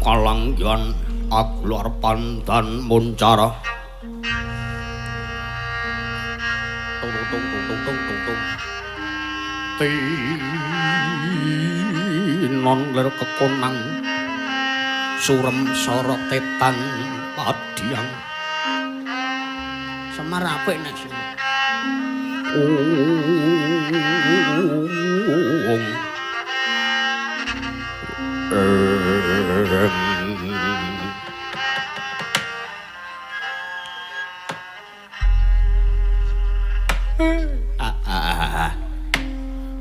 Kalangyan aglar pandan muncara. Tung tung tung tung tung tung tung. Tinon lir kekonang surem sora tetan padiang. Semar apik nek sing. Ung.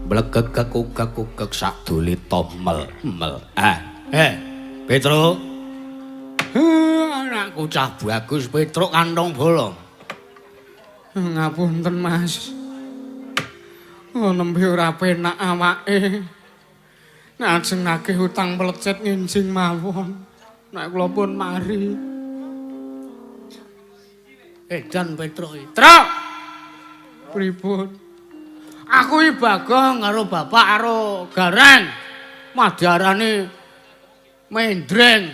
Blegek kukek sak dulita mel mel. Petro. Anakku cah bagus Petro kantong bolong. Ngapunten Mas. Nembe ora penak awake. Nek ajeng nagih utang plecet nginjing mawon. Nek kula pun mari. Edan Petro iki. Truk. Pripun? Aku iki Bagong karo bapak karo Gareng. Madiarane mendreng.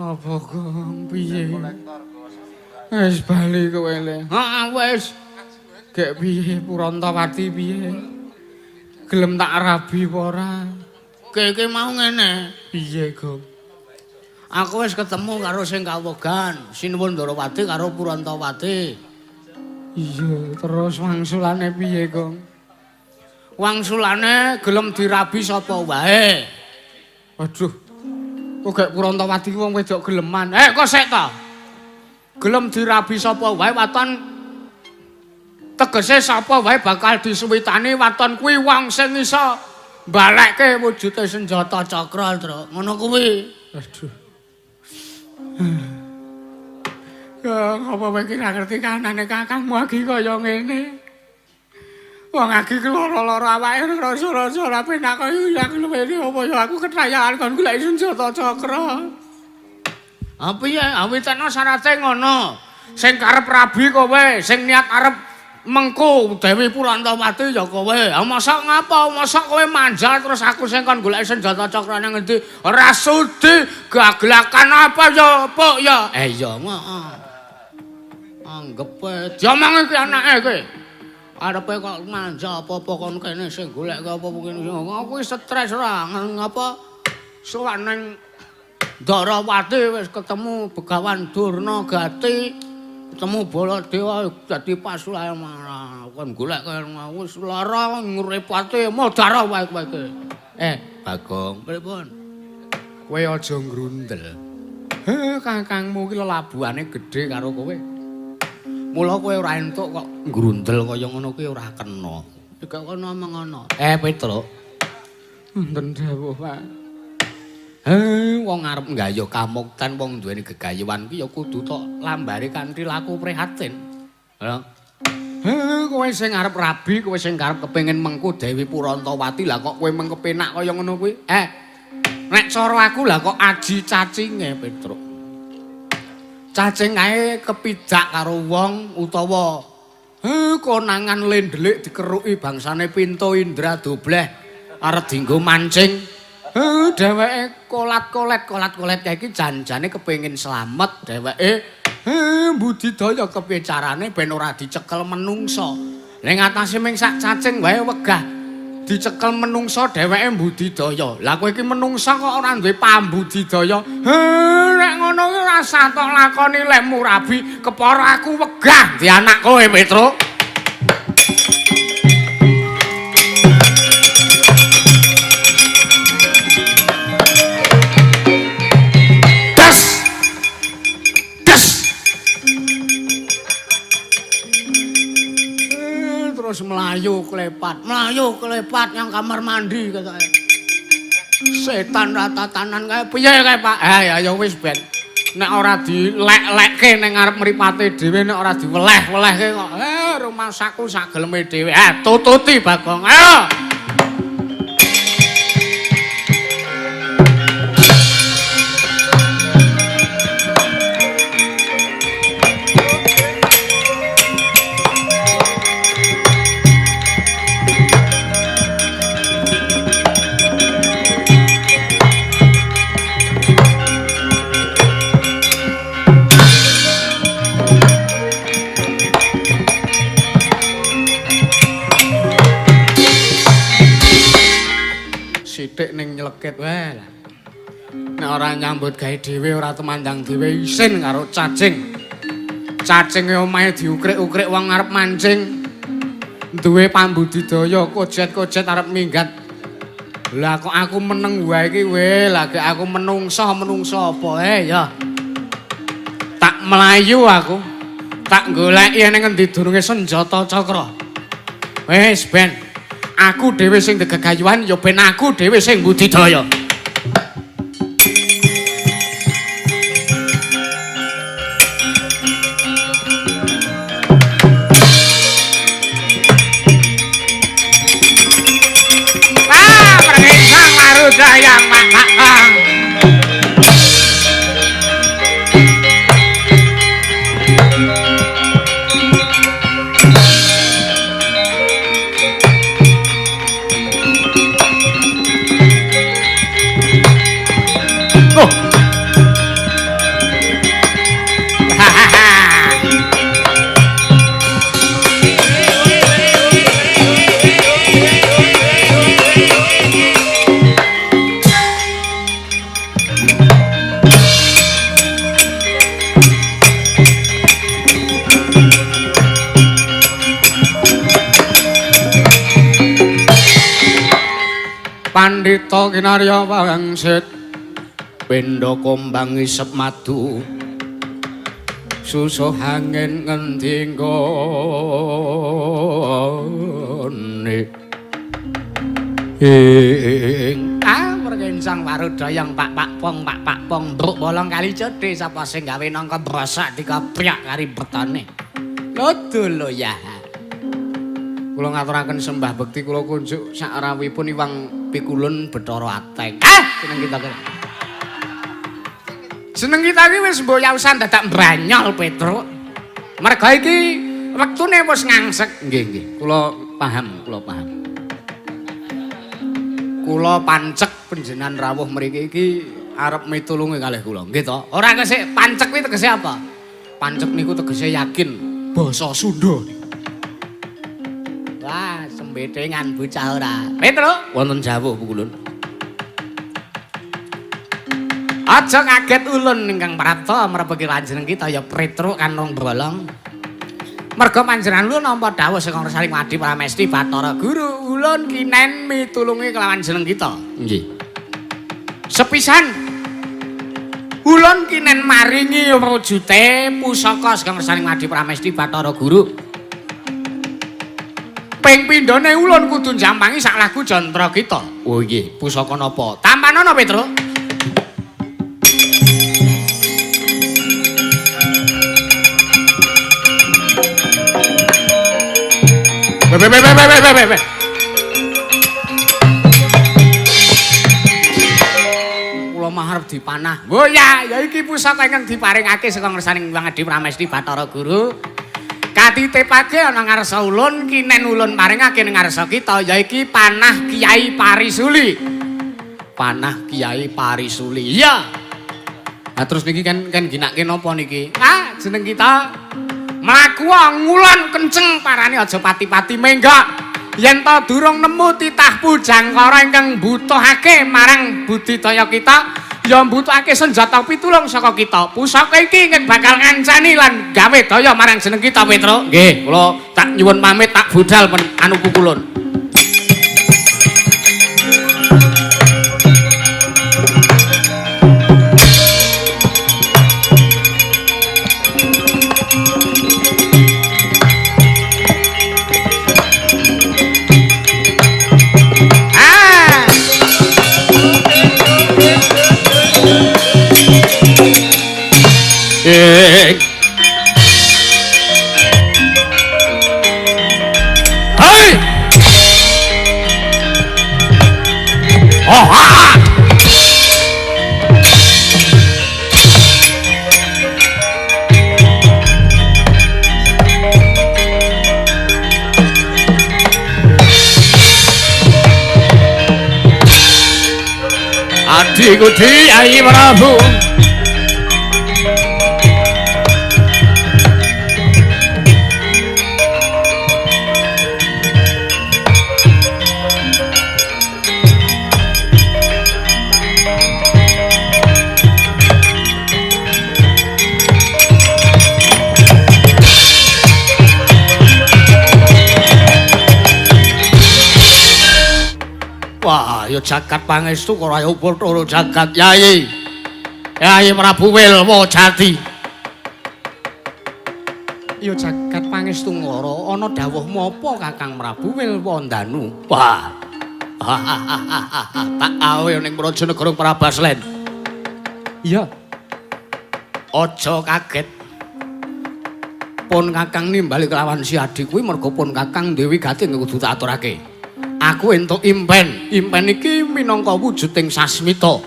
Apa Gong piye? Wis bali kowe le. Heeh wis. Gek piye Purantawati piye? Gelem tak rabi apa ora? Ki mau ngene. Piye, Gong? Aku wis ketemu karo sing kawogan, Sinuwun Ndarawati karo Purantawati. Iya, terus wangsulane piye, Gong? Wangsulane gelem dirabi sapa wae. Waduh. Kok gek Purantawati wong wedok geleman. Kok sik ta? Gelem dirabi sapa wae waton tegese sapa wae bakal disuwitani waton kuwi wong sing iso mbalekke wujude senjata cakra, Truk. Ngono kuwi. Waduh. Ya, apa kowe iki ora ngerti kanane kakangmu agi kaya ngene? Wong agi keloro-loro awake rasa-rasa ora penak kaya yang luwene apa ya aku ketrayan kon golek senjata cakra. Ha piye? Awitana syarate ngono. Sing karep rabi kowe, sing niat arep mengku Dewi Purantawati ya kowe. Ha mosok ngapa? Mosok kowe manja terus aku sing kon golek senjata cakra nang ngendi? Ora sudi gaglakan apa ya, Puk ya? Ya heeh. Anggepe diomong iki anake kowe. Arepe kok manja apa-apa kon kene sing golek apa kene. Aku stres ora ngapa sowan ning Ndarawati wis ketemu Begawan Durna Gati, ketemu Baladewa dadi pasulan marah. Kon golek wis lara ngrepoti modar wae kowe iki. Bagong, pripun? Kowe aja ngrundel. Kakangmu iki lelabuhane gedhe karo kowe. Mula kowe ora entuk kok ngrundel kaya ngono kuwi ora kena. Iki kono omong ngono. Petro. Wonten dawuh, Pak. Wong arep nggayuh kamukten wong duweni gegayuhan ki ya kudu tok lambare kanthi laku prihatin. Ha. Kowe sing arep rabi, kowe sing arep kepengin mengku Dewi Purantawati, lah kok kowe meng kepenak kaya ngono kuwi? Nek cara aku lah kok aji cacinge, Petruk. Cacing kae kepidak karo wong utawa konangan lendelik dikeruki bangsane Pinto Indra Dobleh arep dienggo mancing. Dheweke kolat-kolet kolat-kolet kae iki janjane kepengin slamet dheweke budidaya kepiye carane ben ora dicekel menungsa. Ning atase ming sak cacing wae wegah dicekel menungsa dheweke budidaya. Lah kowe iki menungsa kok ora duwe pambudidaya. Nek ngono kuwi ora usah tok lakoni lehmu rabi kepara aku wegah di anak kowe Petruk. Des. Des. Terus melayu klepat yang kamar mandi ketoke. Setan ratatanan kae piye kae Pak? Ya wis ben. Nek ora dilek-lekke ning ngarep mripate dhewe, nek ora diweleh-welehke kok rumangsaku sak geleme dhewe. Tututi Bagong. Ayo. Nyelekit wae lah. Nek ora nyambut gawe dhewe ora temandang dhewe isin karo cacing. Cacinge omahe diukrik-ukrik wong arep mancing. Duwe pambudidaya kojet-kojet arep minggat. Lah kok aku meneng wae iki we, lagi aku menungso-menungso apa ya. Tak mlayu aku. Tak goleki ning ngendi durunge senjata cakra. Wis ben aku dhewe sing gegayuhan ya ben aku dhewe sing budidaya. Ah, perginsang marudayang mak-mak. Pandhita kinarya wangsit pendha kombang isep madu susuh angin ngendi nggone ing perkencang warudayang pak-pak pong pak-pak pong bruk bolong kali cedhe sapa sing gawe nangka brosak dikopryak kari betane lho lho ya. Kula ngaturaken sembah bekti kula kunjuk sakrawipun Iwang Pikulun Bathara Ateng. Ah, seneng kita kene. Seneng kita iki wis mbok yausan dadak mbranyol Petruk. Merga iki wektune wis ngangsek. Nggih, nggih. Kula paham, kula paham. Kula pancek panjenengan rawuh mriki iki arep mitulungi kalih kula. Nggih to? Ora kesik pancek kuwi tegese apa? Pancek niku tegese yakin basa Sunda. Wah, sembedengan bocah ora. Petruk, wonten jawuh Pukulun. Aja kaget ulun ingkang prapta mrepeki panjenengan kita ya Petruk kanrong bolong. Merga panjenengan ulun nampa dawuh saka Ngrsaning Wadi Pramesti Bathara Guru, ulun kinen mitulungi kelawan jeneng kita. Nggih. Sepisan ulun kinen maringi wujute pusaka saka Ngrsaning Wadi Pramesti Bathara Guru. Ping pindhane ulun kudu njampangi sak lagu jantra kita. Oh nggih, pusaka napa? Tampanana Petruk. Be be be be be be be. Kula mah arep dipanah. Oh ya, ya iki pusaka ingkang diparingake saka ngersaning Hyang Adi Pramesti Bathara Guru. Katitipake ana ngarsa ulun, kinen ulun paringake ning ngarsa kita yaiki panah Kyai Parisuli. Panah Kyai Parisuli. Iya. Nah terus niki kan ginake napa niki? Ah, jeneng kita mlaku ngulon kenceng parane aja pati-pati menggok. Yen ta durung nemu titah pujangkara ingkang mbutuhake marang budidaya kita, ya mbutuhake senjata pitulung saka kita. Pusaka iki ingkang bakal ngancani lan gawe daya marang jeneng kita, Petruk. Nggih, kula tak nyuwun pamit tak budal anu pukulun. Hey! Oh, ha! Adikku Kyai Prabu. ya jagat pangestu karo ayo Bathara jagat Yai. Yai Prabu Wilwajati. Ya jagat pangestu ngara ana dawuhmu apa Kakang Prabu Wilwandanu? Wah. Tak awe ning praja negara Prabaslen. Iya. Aja kaget. Pun Kakang nimbali kelawan si Adi kuwi merga pun Kakang Dewi Gati kudu tak aturake. Aku entuk impen. Impen iki minangka wujuding sasmita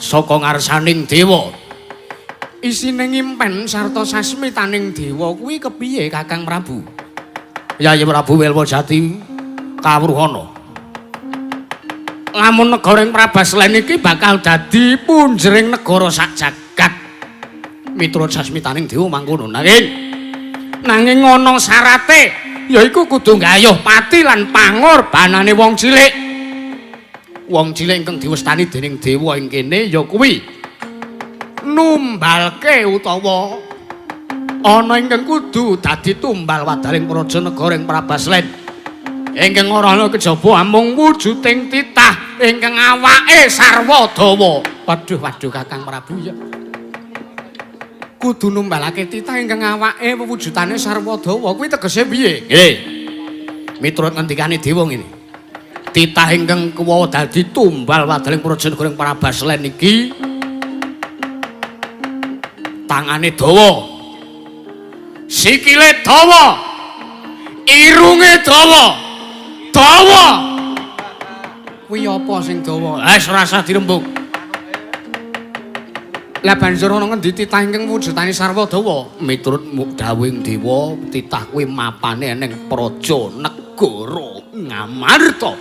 saka ngarsaning dewa. Isine impen sarta sasmitaning dewa kuwi kepiye Kakang Prabu? Yayi Prabu Wilwajati kawruhana. Lamun negara ing Prabaslen iki bakal dadi punjering negara sak jagat. Miturut sasmitaning dewa mangkono. Nanging ana syarate, yaiku kudu nggayuh pati lan pangorbanane wong cilik. Wong cilik ingkang diwestani dening dewa ing kene ya kuwi numbalke utawa ana ingkang kudu dadi tumbal wadaling praja negara ing Prabaslen. Ingkang ora ana kejaba amung wujuding titah ingkang awake sarwa dawa. Waduh waduh Kakang Prabu ya. Kudu numbalake titah ingkang awake wewujudane sarwa dawa kuwi tegese piye? Nggih. Miturut ngendikane dewa ngene. Titah ingkang kuwa dadi tumbal wadaling praja negara ing Prabaslen iki tangane dawa, sikile dawa, irunge dawa, dawa. Kuwi apa sing dawa? Wis ora usah dirembug. Lah banjur ana ngendi titah ingkang wujudane sarwa dawa? Miturut dawuhing dewa, titah kuwi mapane ning praja negara Ngamarta.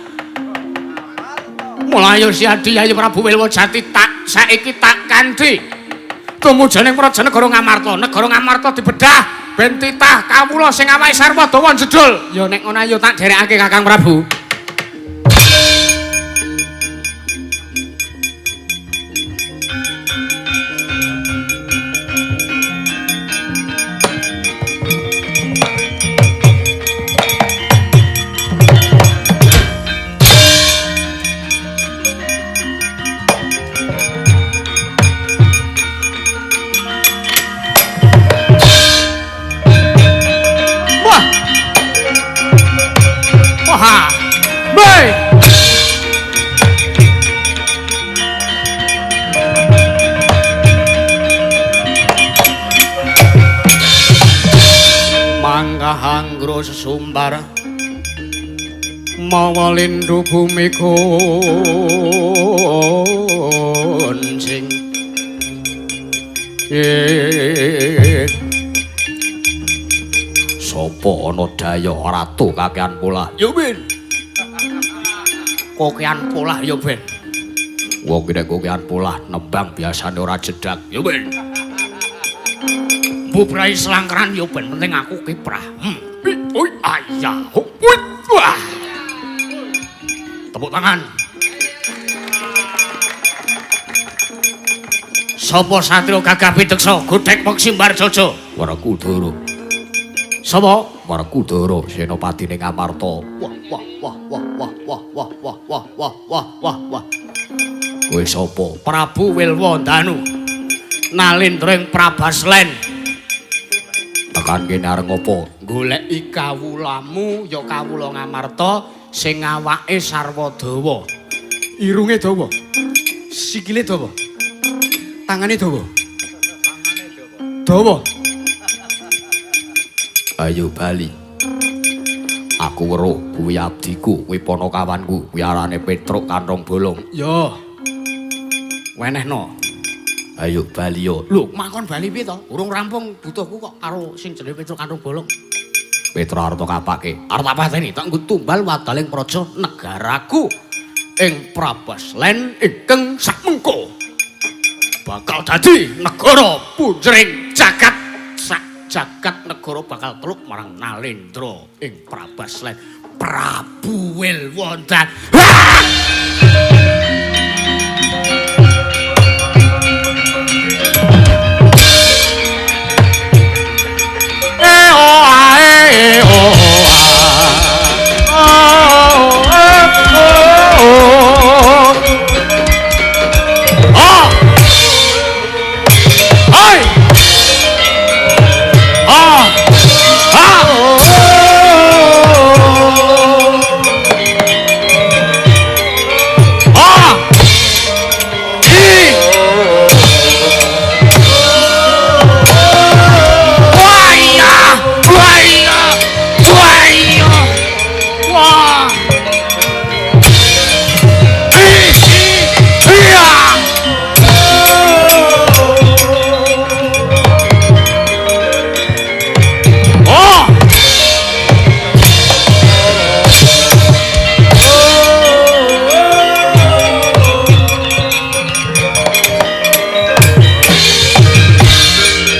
Mulayo si Adi Yayi Prabu Wilwajati tak saiki tak kanthi tumuju ning praja negara Ngamarta. Negara Ngamarta dibedah ben titah kawula sing awake sarwa dawa jedul. Ya nek ngono ayo tak derekake Kakang Prabu. Sumbar mawa lindu bumi kuncing sapa ana daya ratu kakean polah ya ben kokean polah ya ben wong nek kokean polah nembang biasane ora jedak ya ben mbubrai selangkran ya ben penting aku kiprah. Oi ayah, wah. Tepuk tangan. Sapa satria gagah pideksa godhek Peksimbar Jojo? Werkudara. Sapa? Werkudara senopatine Ngamarta. Wah wah wah wah wah wah wah wah wah wah wah wah wah. Kowe sapa? Prabu Wilwandanu. Nalindra ing Prabaslen. Tekan kene arep ngopo? Goleki kawulamu ya kawula Ngamarta sing awake sarwa dawa. Irunge dawa. Sikile dawa. Tangane dawa. Dawa. Ayo bali. Aku weruh kuwi abdiku, kuwi panakawanku, kuwi arane Petruk Kanthong Bolong. Ya. Wenehno. Ayo bali yo. Lho, makon bali piye to? Urung rampung butuhku kok karo sing jenenge Petruk Kanthong Bolong. Petruk arep kapake. Arep tak pateni, tak nggo tumbal wadaling praja negaraku ing Prabaslen ingkang sakmengko bakal dadi negara punjering jagat. Sak jagat negara bakal teluk marang Nalendra ing Prabaslen. Prabu Wilwanda. Oh, oh, oh, oh, oh, oh.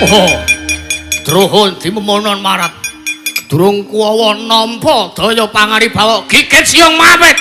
Oh. Druhun dimemonon marat. Durung kuwawa nampa daya pangaribawa gigit siung mawit.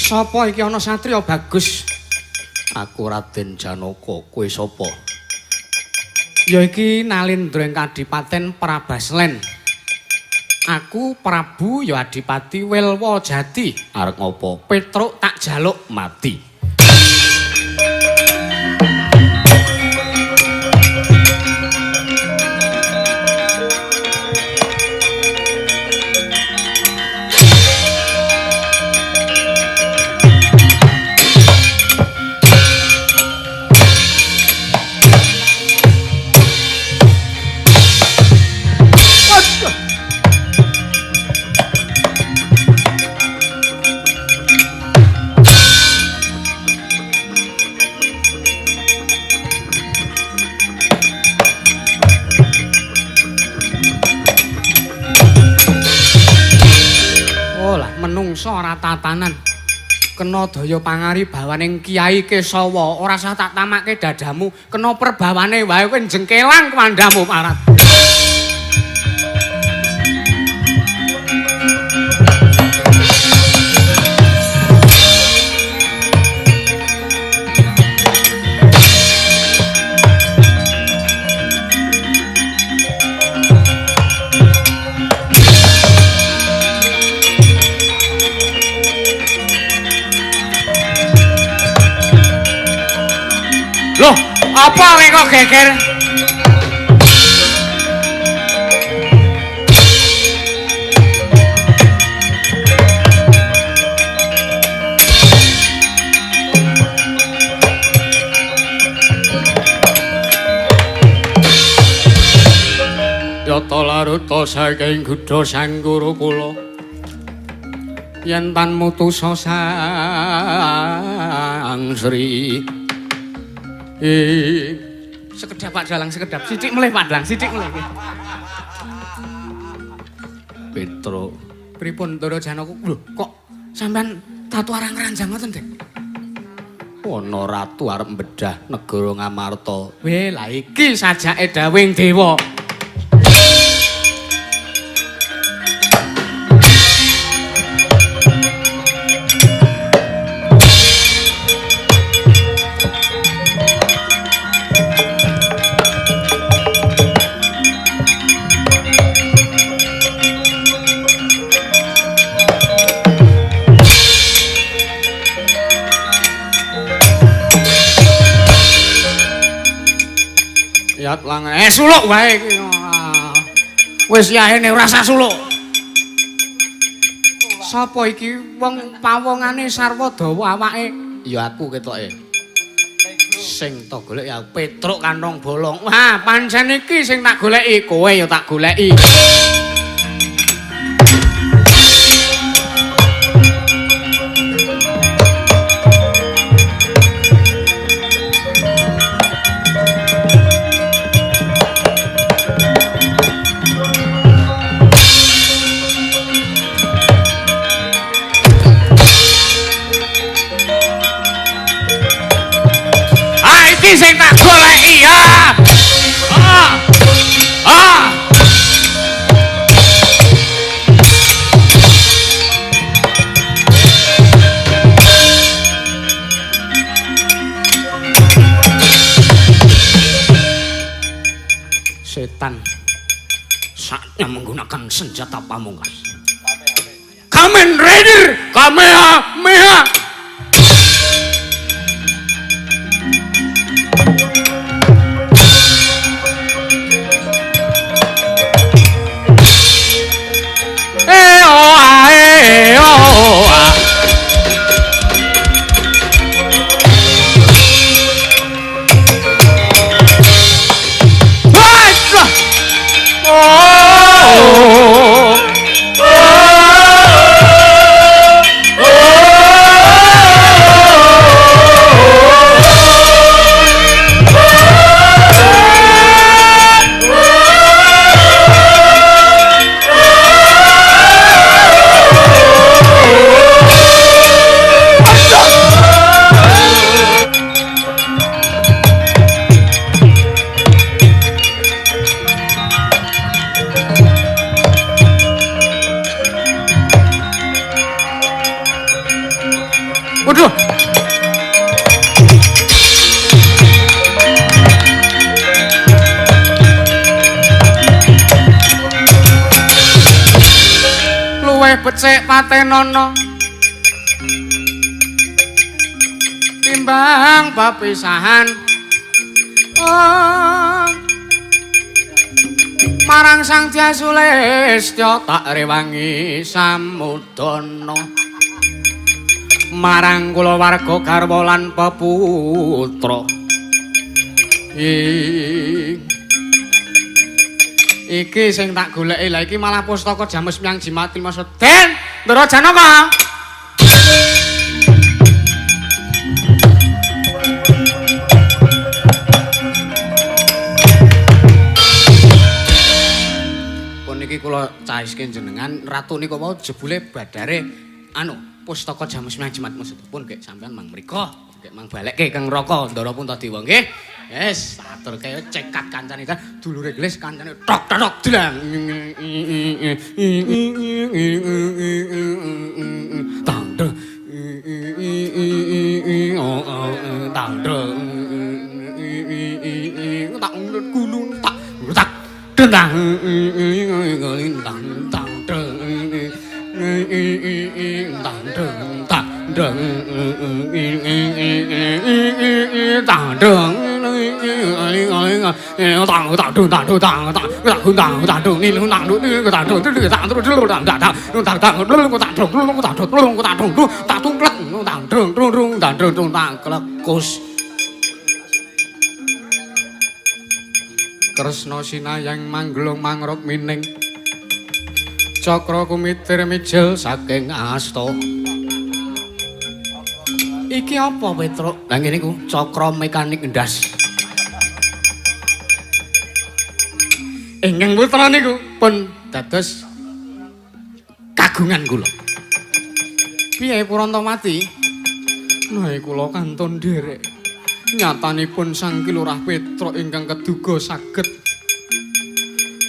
Sapa iki ana satriya bagus? Aku Raden Janaka, kowe sapa? Ya iki Nalindra ing Kadipaten Prabaslen. Aku Prabu ya Adipati Welwajati. Arep ngopo? Petruk tak jaluk mati. Ora tatanan kena daya pangaribawaning Kyai Kesawa ora usah tak tamake dadamu kena perbawane wae kowe jengkelang kuwandamu parat. Loh, apa kowe kok geger? Yata laruta saking gudha sang guru kula. Yen tan mutusa sang Sri. Sekedap Pak Dalang, sekedap. Sithik melih Pak Dalang, sithik melih. Petro, pripun Ndara Janaka? Lho, kok sampean tatu arang ranjang ngoten, Dek? Ana ratu arep mbedah negara Ngamarta. Weh, lah iki sajake dawing dewa. Suluk wae iki. Wis yahene ora usah suluk. Sapa iki wong pawongane sarwa dawa awake? Ya aku ketoke. Sing tak golek ya Petruk kantong bolong. Wah, pancen iki sing tak goleki, kowe ya tak goleki. Sing tak goleki ya. Kamuktan. Saatnya menggunakan senjata pamungkas. Kamen Rider Kamehameha. Eh oh eh oh ah. Waduh. Luwih becik patenono timbang papisahan. Oh. Marang Sang Dyah Sulistya tak rewangi samudana. Marang kulawarga garwa lan peputra. Iki sing tak goleki lha iki malah pustaka Jamus Myang Jimat Lima Den Ndara Janaka. Pun niki kula cawiske jenengan ratu niku wau jebule badare anu pustaka Jamus Myang Jimat maksudipun gek sampean mang mriko, gek mang balekke kang neraka Ndara Puntadewa nggih. Wis, aturke cekat kancane dulure gelis kancane tok tok dlang. Tang deng tang deng tak gulung tak tak dendang tang tang deng tang deng tang deng tang deng tang tang deng tang deng tang tang tang tang deng ni tang deng tang deng tang deng tang tang tang tang tang deng tang deng tang deng tang tungklek tang deng deng tang deng tang klekus. Kresna sinayang mangglung mangruk mining cakra kumitir mijil saking asta. Iki apa Petruk? Lah ngene iku cakra mekanik ndas. Ingkang putra niku pun dados kagungan kula. Piye Purantawati? Nah kula kantun nderek. Nyatanipun Sang Ki Lurah Petruk ingkang keduga saged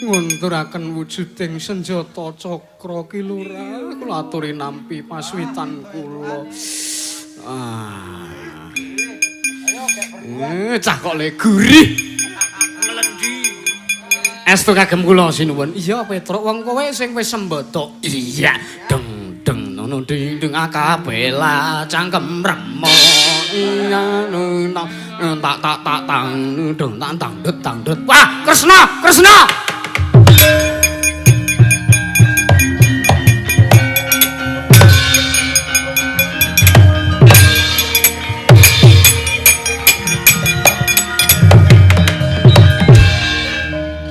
ngunturaken wujuding senjata cakra Ki Lurah. Kula aturi nampi paswitan kula. Ah. Cah kok le gurih. Nglendi. Estu kagem kula sinuwun. Iya Petruk, wong kowe sing wis sembodo. Iya, deng deng nono ding ding akapela cangkem remo. Iya tak tak tak tang deng tang tang dut tang dut. Wah, Kresna, Kresna.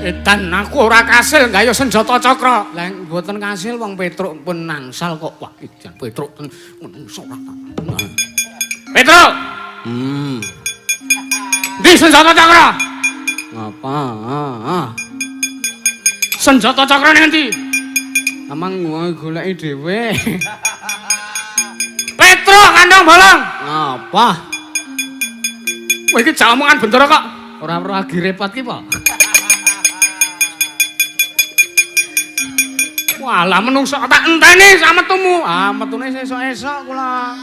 Edan aku ora kasil gayuh senjata cakra. Lah mboten kasil wong Petruk pun nangsal kok. Wah, jan Petruk menungso ora. Petruk. Ndi senjata cakra? Ngapa? Senjata cakra ning endi? Amang goleki dhewe. Petruk kandang bolong. Ngapa? Kowe iki jak omongan bendera kok. Ora perlu agi repot ki, Pak. Walah menungso tak enteni sak metumu. Ah metune sesuk-esuk kula.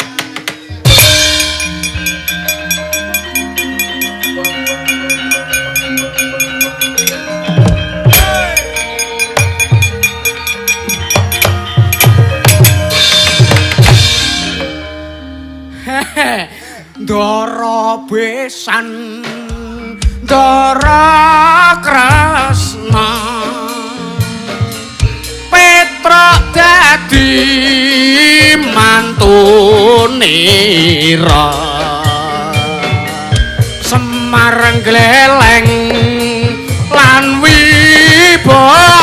besan Ndara Kresna Petruk dadi mantunira Semar gleleng lan wibawa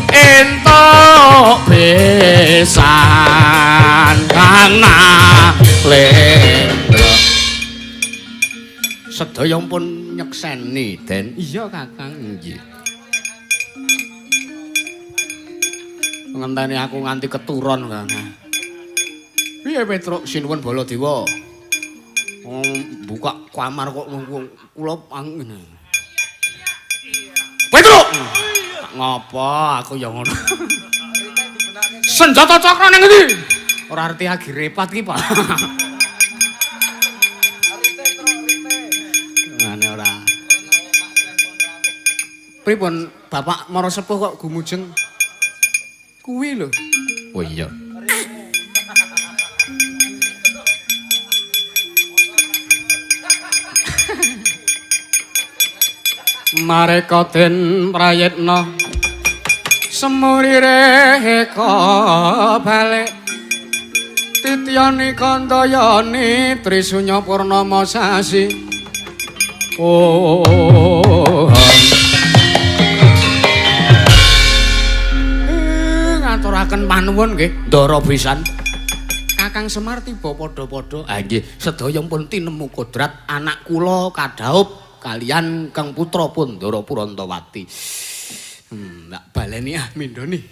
entuk besan kana lendra. Sedaya pun nyekseni, Den. Iya, Kakang. Nggih. Ngenteni aku nganti keturun, Kakang. Piye Petruk sinuwun Baladewa? Buka kamar kok kula ngene. Petruk! Ngopo aku ya ngono. Senjata cakra nang endi? Ora arti agi repat ki, Pak. Ngene ora. Pripun Bapak Mara Sepuh kok gumujeng? Kuwi lho. Oh iya. Mareka den prayitna semurire balik titiyani kandayani trisunya purnama sasi. Oh, ngaturaken panuwun nggih Ndara pisan. Kakang Semar tiba padha-padha. Ha nggih, sedaya pun tinemu kodrat anak kula kadhaup kalian Kang Putra Pundara Purantawati. Tak baleni ah mindoni.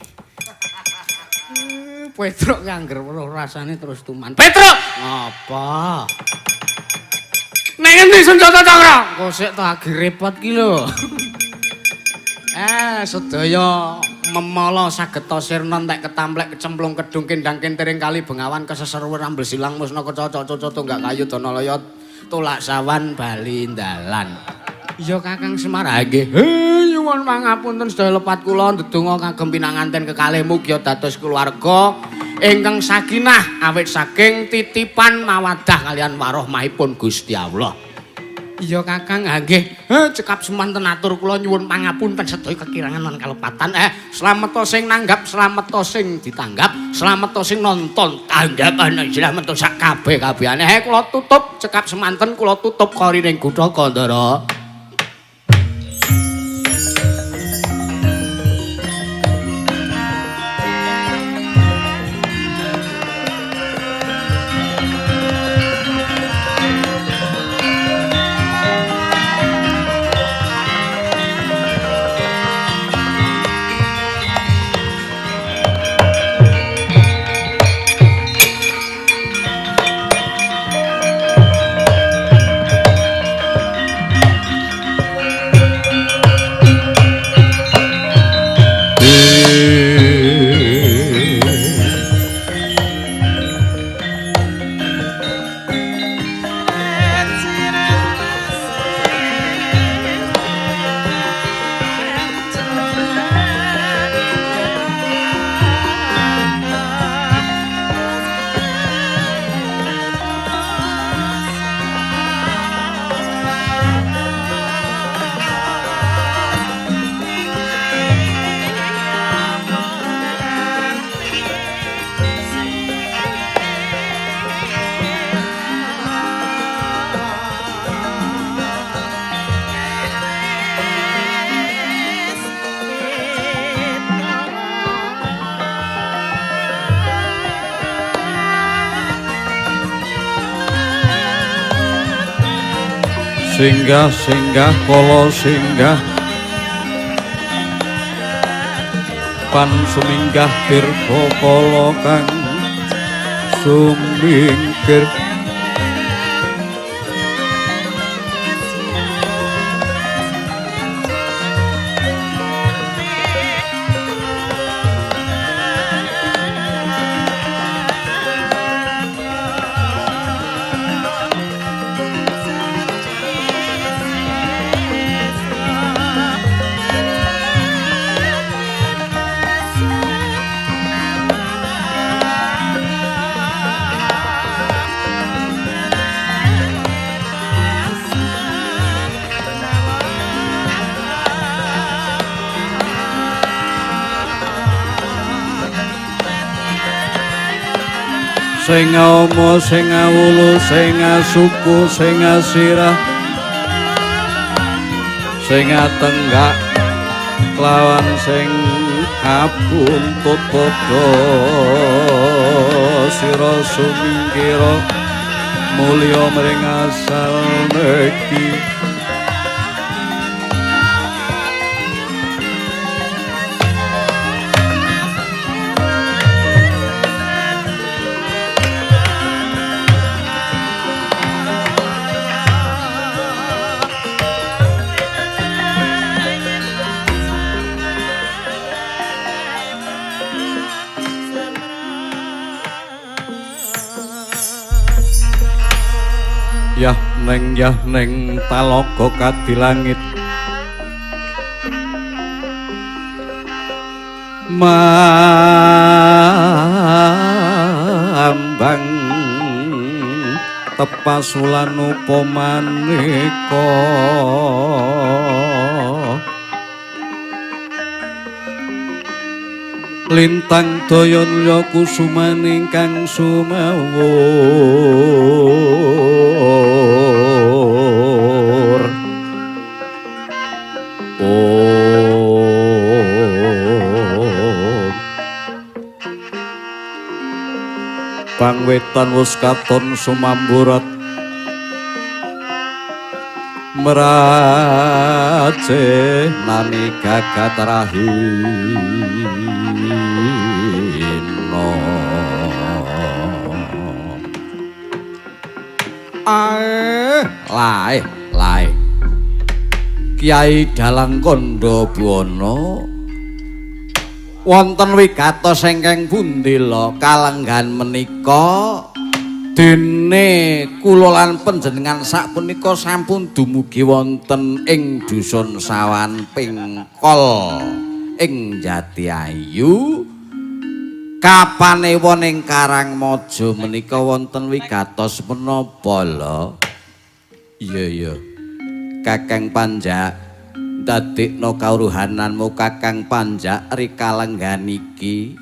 Petruk ngangger weruh rasane terus tuman. Petruk! Ngapa? Neng endi senjata cakra? Kok sik ta agi repot ki lho. Sedaya memala sageta sirna entek ketamplek kecemplung kedung kendang kentering kali bengawan keseser rambel silang musna kecocok cocok tunggak kayu dana laya tolak sawan bali dalan. Iya Kakang Semar. Nggih. Nyuwun pangapunten sedaya lepat kula ndedonga kagem pinanganten kekalih mugi dados keluarga ingkang sakinah awit saking titipan mawaddah kalian warohmahipun Gusti Allah. Iya Kakang. Nggih. Cekap semanten atur kula nyuwun pangapunten sedaya kekirangan lan kalepatan. Slameta sing nanggap, slameta sing ditanggap, slameta sing nonton tanggapan slameta sak kabeh-kabehane. Kula tutup cekap semanten kula tutup korining gutaka Ndara. Singgah singgah kala singgah pan suminggah dirga kala kang sumingkir. Sing ama, sing awulu, sing asuku, sing asirah, sing atenggak kelawan sing abuntut padha sira sumingkira mulya mring asal neki. Yah neng talaga kadilangit mambang tepasulan upamaneka lintang daya nulya kusumaning kang sumawur. Om pangwetan wus katon sumamburat merace nami gagat rahina. Ae lae lae Kiai Dalang Kandha Buwana wonten wigatos ingkang pundi lho kalenggan menika dene kula lan panjenengan sapunika sampun dumugi wonten ing dusun Sawan Pingkol ing Jatiayu kapanewon ing Karangmaja menika wonten wigatos menapa lho? Iya iya Kakang Panjak ndadekno kawruhananmu Kakang Panjak rikalenggan iki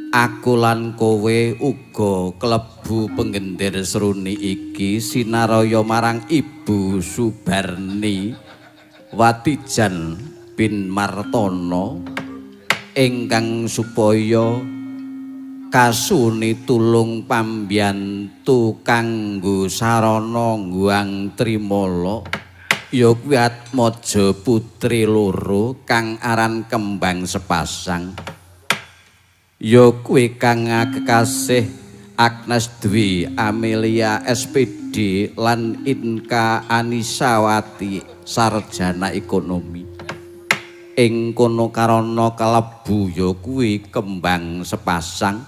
aku lan kowe uga klebu penggendir sruni iki sinaraya marang Ibu Subarni Watijan bin Martono ingkang supaya kasuni tulung pambiyantu kanggo sarana ngguang trimala ya kuwi Atmaja putri loro kang aran kembang sepasang ya kuwi kang kekasih Agnes Dwi Amelia SPD lan Inka Anisawati sarjana ekonomi ing kono karana kalebu ya kuwi kembang sepasang.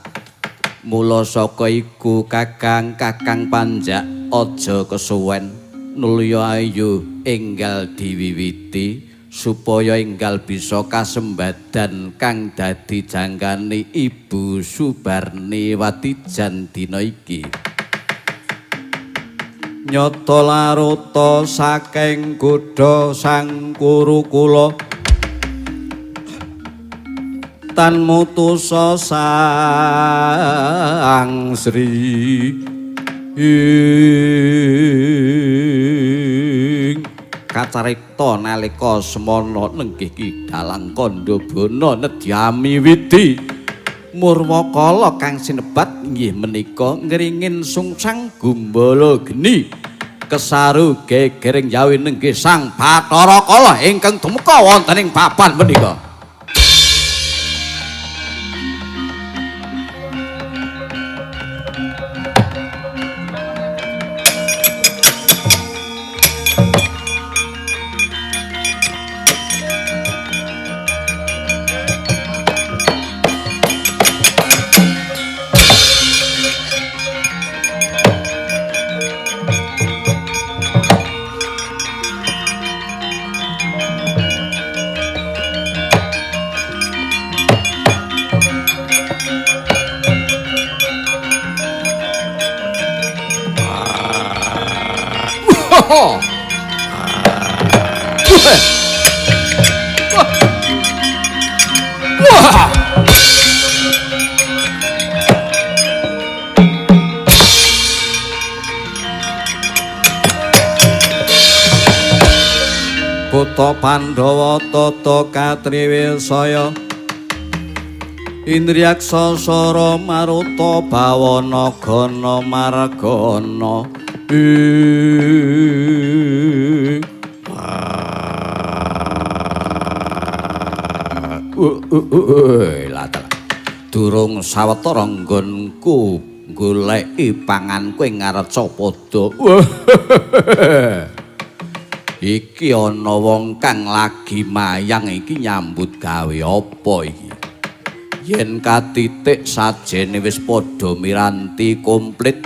Mula saka iku Kakang Kakang Panjak aja kesuwen nulya ayo enggal diwiwiti supaya enggal bisa kasembadan kang dadi jangkane Ibu Subarni Watijan dina iki. Nyata laruta saking godha sang Kurukula tan mutusa sang Sri ing kacaripta nalika semana nenggih Ki Dalang Kandha Bana nedyami widi murwakala kang sinebat inggih menika ngringin sungsang gumbala geni kesaru gegering jawi nenggih Sang Bathara Kala ingkang tumeka wonten ing papan menika. Wah. Kutha Pandhawa tata katriwisaya Indriyaksa Sara Maruta Bawana Gana Margana. Durung sawetara nggonku goleki panganku ing Ngarcapada. Iki ana wong kang lagi mayang iki nyambut gawe apa iki? Yen katitik sajene wis padha miranti komplit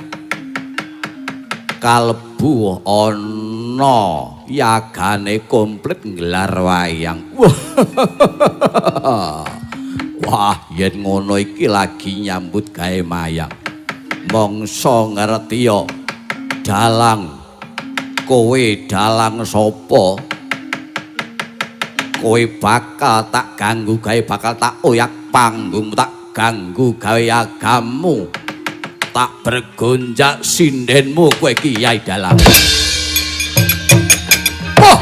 kalebu ana yagane komplit nggelar wayang. Wah, yen ngono iki lagi nyambut gawe mayang. Mongso ngerti ya dalang. Kowe dalang sapa? Kowe bakal tak ganggu gawe, bakal tak oyak panggung, tak ganggu gawe agamu, tak bergonjak sindenmu kowe Kiai Dalang. Oh!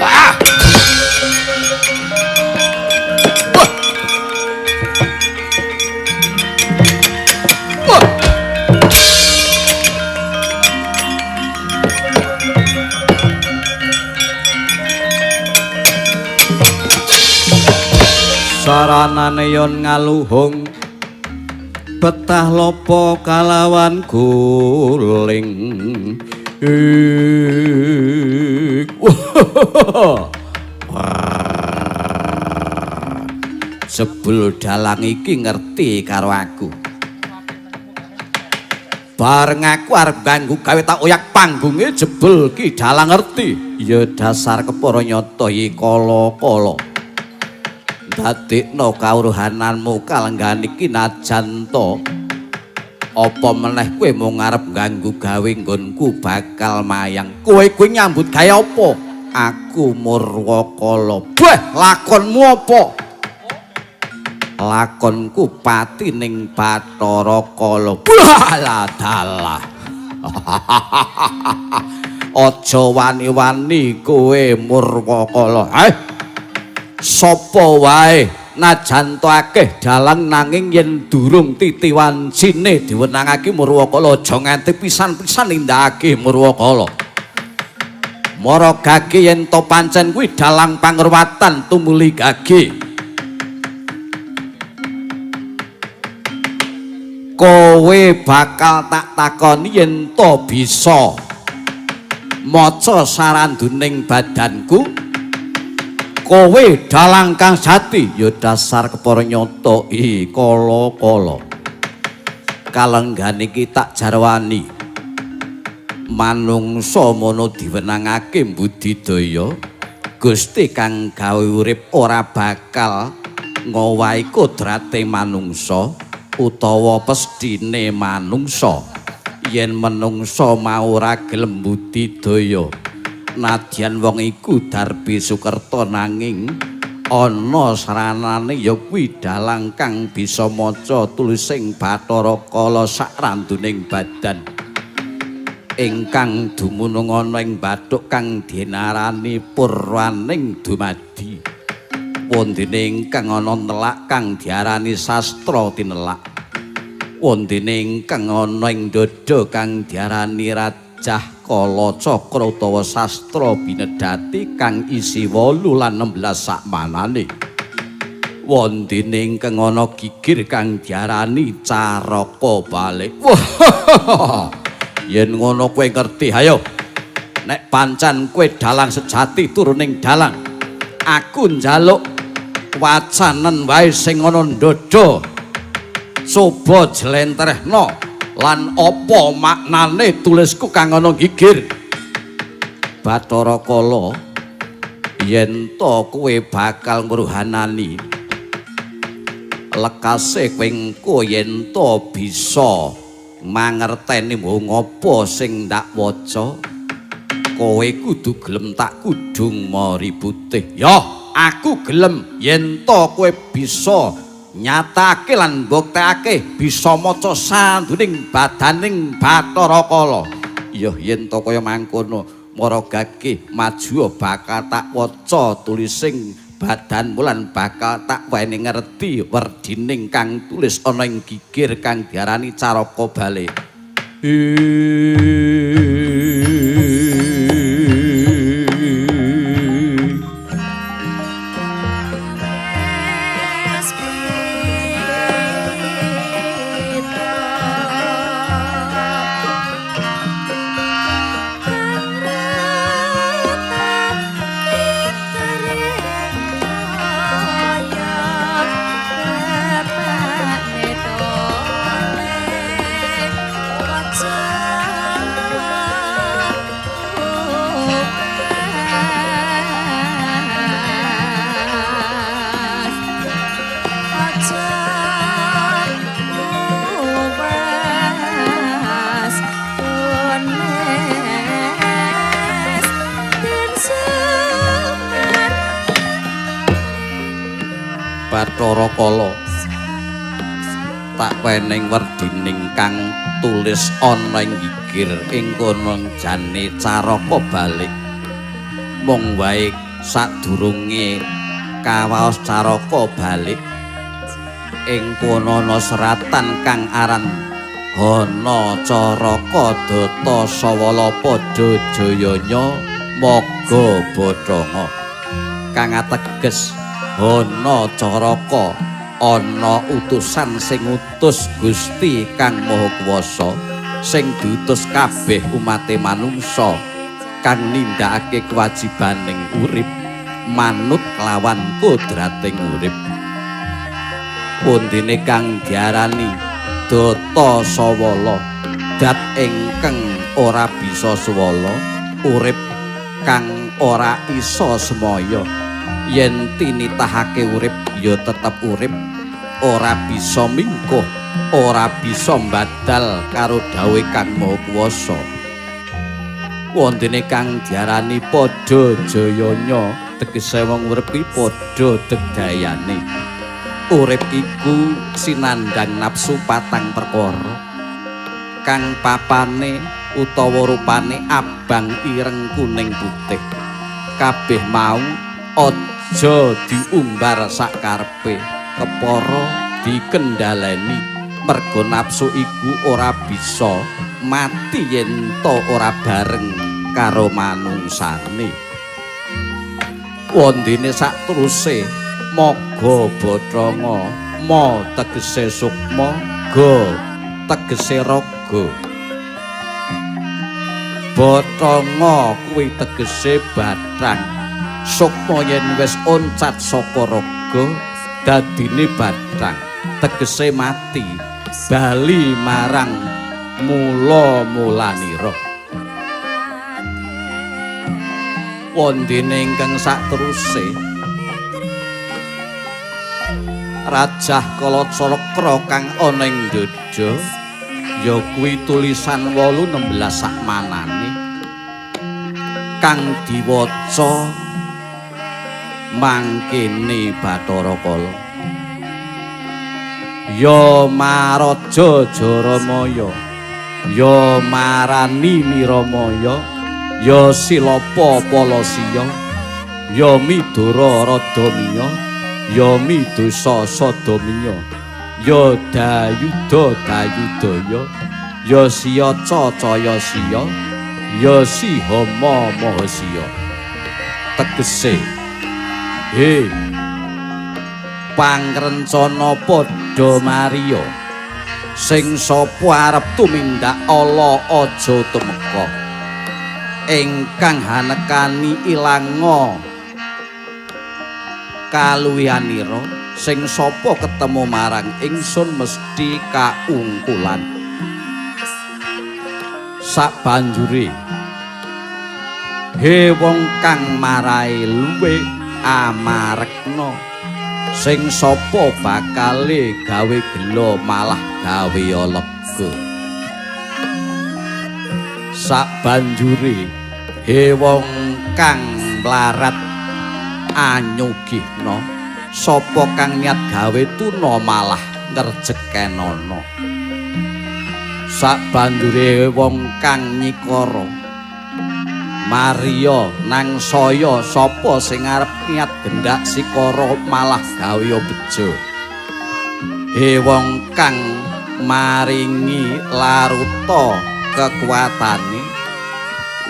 Wah! Wah! Wah! Saranane yon ngaluhung betah lopo kalawan guling. Jebul dalang iki ngerti karo aku. Bareng aku arep ganggu gawe tak oyak panggunge, jebul ki dalang ngerti. Ya dasar kepara nyata iki kala-kala. Dadekno kawruhananmu kalenggahan iki najan to apa meneh kowe mung arep ganggu gawe nggonku bakal mayang. Kowe kuwi nyambut gawe apa? Aku Murwakala. Beh, lakonmu apa? Lakonku pati ning Bathara Kala. Blah dalah. Aja wani-wani kowe Murwakala. Sapa wae najan to akeh dalang nanging yen durung titiwancine diwenangake Murwakala aja nganti pisan-pisan nindakake Murwakala. Mara gage yen to pancen kuwi dalang pangurwatan tumuli gage. Kowe bakal tak takoni yen to bisa maca saranduning badanku. Kowe dalang kang jati ya dasar kepara nyata i kala-kala. Kalenggan iki tak jarwani. Manungsa mono diwenangake budidaya. Gusti kang gawe urip ora bakal ngowahi kodrate manungsa utawa pesthine manungsa. Yen manungsa mau ora gelem budidaya, nadyan wong iku Darbi Sukerta nanging ana saranane ya kuwi dalang kang bisa maca tulising Bathara Kala sakranduning badan ingkang dumunung ana ing bathuk kang dinarani purwaning dumadi. Wondene ingkang ana nelak kang diarani sastra tinelak. Wondene ingkang ana ing dada kang diarani rajah Kala Cakra utawa sastra binedati kang isi 8 lan 16 sakmanane. Wondene ingkang ana gigir kang diarani caraka balik. Wah. Yen ngono kowe ngerti, hayo. Nek pancen kowe dalang sejati turuning dalang, aku njaluk wacanen wae sing ana ndada. Coba jlentrehno lan apa maknane tulisku kang ana gigir. Bathara Kala, yen to kowe bakal ngruhanani lekase kowe engko yen to bisa mangerteni mung apa sing ndak waca, kowe kudu gelem tak kudung mori putih. Ya, aku gelem yen to kowe bisa nyatake lan mbuktekake bisa maca sanduning badaning Bathara Kala. Ya yen to kaya mangkono, Maragage maju bakal tak waca tulising badanmu lan bakal tak weni ngerti werdining kang tulis ana ing gigir kang diarani Caraka Bale. Bathara Kala tak wening werdining kang tulis ana ing gigir ing kono jane caraka balik. Mung wae sadurunge kawaos caraka balik ing kono ana seratan kang aran Hana Caraka Data Sawala Pada Jayanya Maga Bathanga kang ateges Hana Caraka ana utusan sing ngutus Gusti Kang Maha Kuwasa sing diutus kabeh umate manungsa kang nindakake kewajibaning urip manut kelawan kodrating urip. Pundine kang diarani Data Sawala, dat ingkang ora bisa suwala, urip kang ora iso semaya. Yen tinitahake urip ya tetep urip, ora bisa mingkuh, ora bisa mbadal karo dawuhe Kang Maha Kuwasa. Wontene kang diarani padha jayanya, tegese wong urip kuwi padha degdayane. Urip iku sinandhang nafsu patang perkara kang papane utawa rupane abang, ireng, kuning, putih. Kabeh mau aja diumbar sakarepe, kepara dikendhaleni, merga nafsu iku ora bisa mati yen to ora bareng karo manungsane. Wondene sakteruse maga bathanga, ma tegese sukma, ga tegese raga. Bathanga kuwi tegese bathang. Sukma yen wis oncat saka raga dadine bathang, tegese mati, bali marang mula-mulanira. Wondene ingkang sakteruse Rajah Kalacakra kang ana ing dada ya kuwi tulisan 816 sakmanane kang diwaca mangkene Bathara Kala. Ya Maraja Jaramaya, ya Marani Niramaya, ya Silapa Palasiya, ya Midura Radamiya, ya Midosa Sadamiya, ya Dayuda Dayudaya, ya Siyaca Cayasiya, ya Sihama Mahasiya. Tegese, he pangrencana padha mariya, sing sapa arep tumindak ala aja tumeka, ingkang hanekani ilanga kaluwihanira, sing sapa ketemu marang ingsun mesti kaungkulan. Sabanjure, he wong kang marai luwe amarekna, sing sapa bakale gawe gela malah gawe lega. Sabanjure, he wong kang mlarat anyugihna, sapa kang niat gawe tuna malah ngrejekenono. Sabanjure wong kang nyikara Maria nang saya sapa sing arep niat gendak sikara malah gawe bejo. He wong kang maringi laruta kekuatane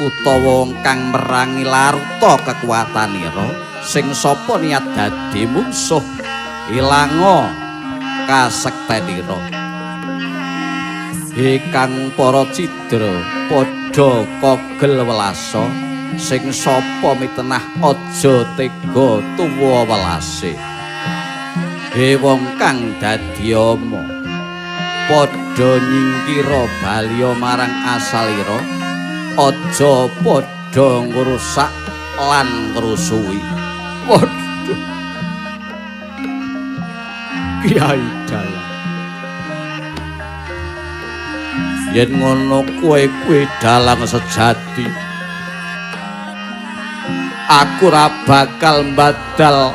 utawa wong kang merangi laruta kekuatanira, sing sapa niat dadi mungsuh ilango kasektenira. He kang para cidra padha kogel welasa, sing sapa mitenah aja tega tuwa welase. He wong kang dadi ama padha nyingkira baliya marang asalira, aja padha ngrusak lan ngrusuhi. Waduh. Kiai Dalang, yen ngono kowe kuwi dalang sejati. Aku ora bakal mbadal.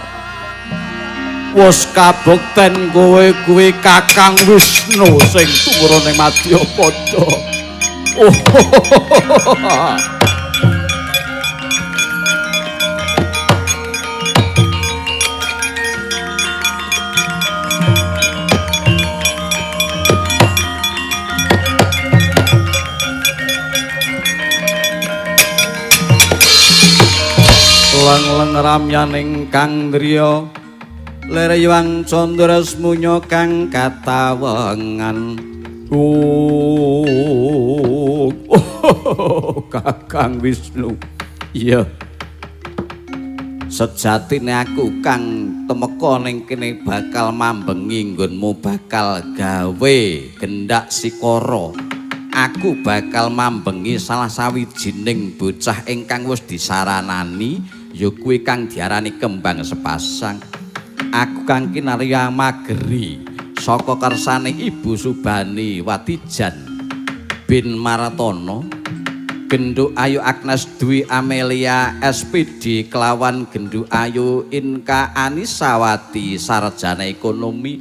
Wis kabukten kowe kuwi Kakang Wisnu sing tumurune Madyapada. Oh. Leng-leng ramyaning kang driya lere Hyang Candra Smunya kang katawengan. Oh, Kakang Wisnu. Iya. Sejatine aku kang temeka ning kene bakal mambengi nggonmu, bakal gawe gendak sikara. Aku bakal mambengi salah sawijining bocah ingkang wis disaranani, ya kuwi kang diarani Kembang Sepasang. Aku kang kinarya mageri saka kersane Ibu Subani Watijan bin Maratono, Genduk Ayu Agnes Dwi Amelia SPD kelawan Genduk Ayu Inka Anisawati sarjana ekonomi,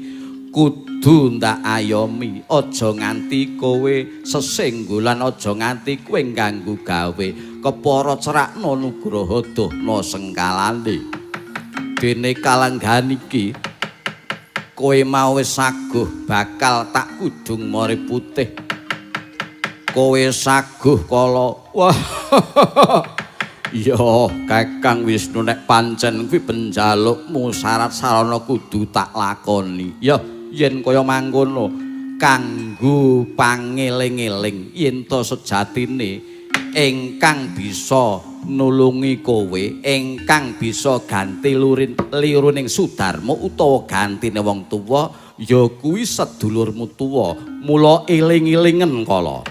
kudu ndak ayomi, aja nganti kowe sesenggulan, aja nganti kowe ngganggu gawe, kepara cerakno nugroho dohno sengkalane. Dene kalanggahan iki kowe mau wis saguh bakal tak kudung mori putih. Kowe saguh kala. Wah. Ya Kakang Wisnu, nek pancen kuwi penjalukmu syarat sarana kudu tak lakoni. Ya yen kaya mangkono kanggo pangeling-eling yen to sejatine ingkang bisa nulungi kowe, ingkang bisa ganti liruning Sudarma utawa gantine wong tuwa ya kuwi sedulurmu tuwa. Mula eling-elingen kala.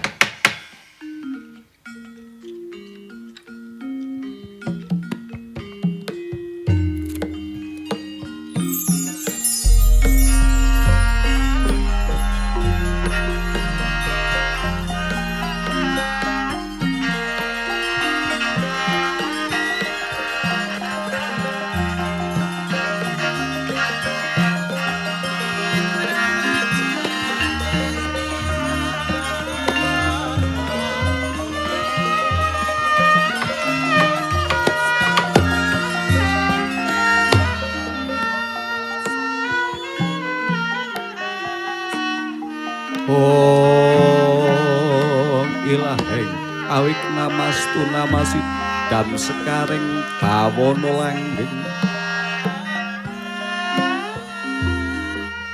Namasidam sekaring bawana langgeng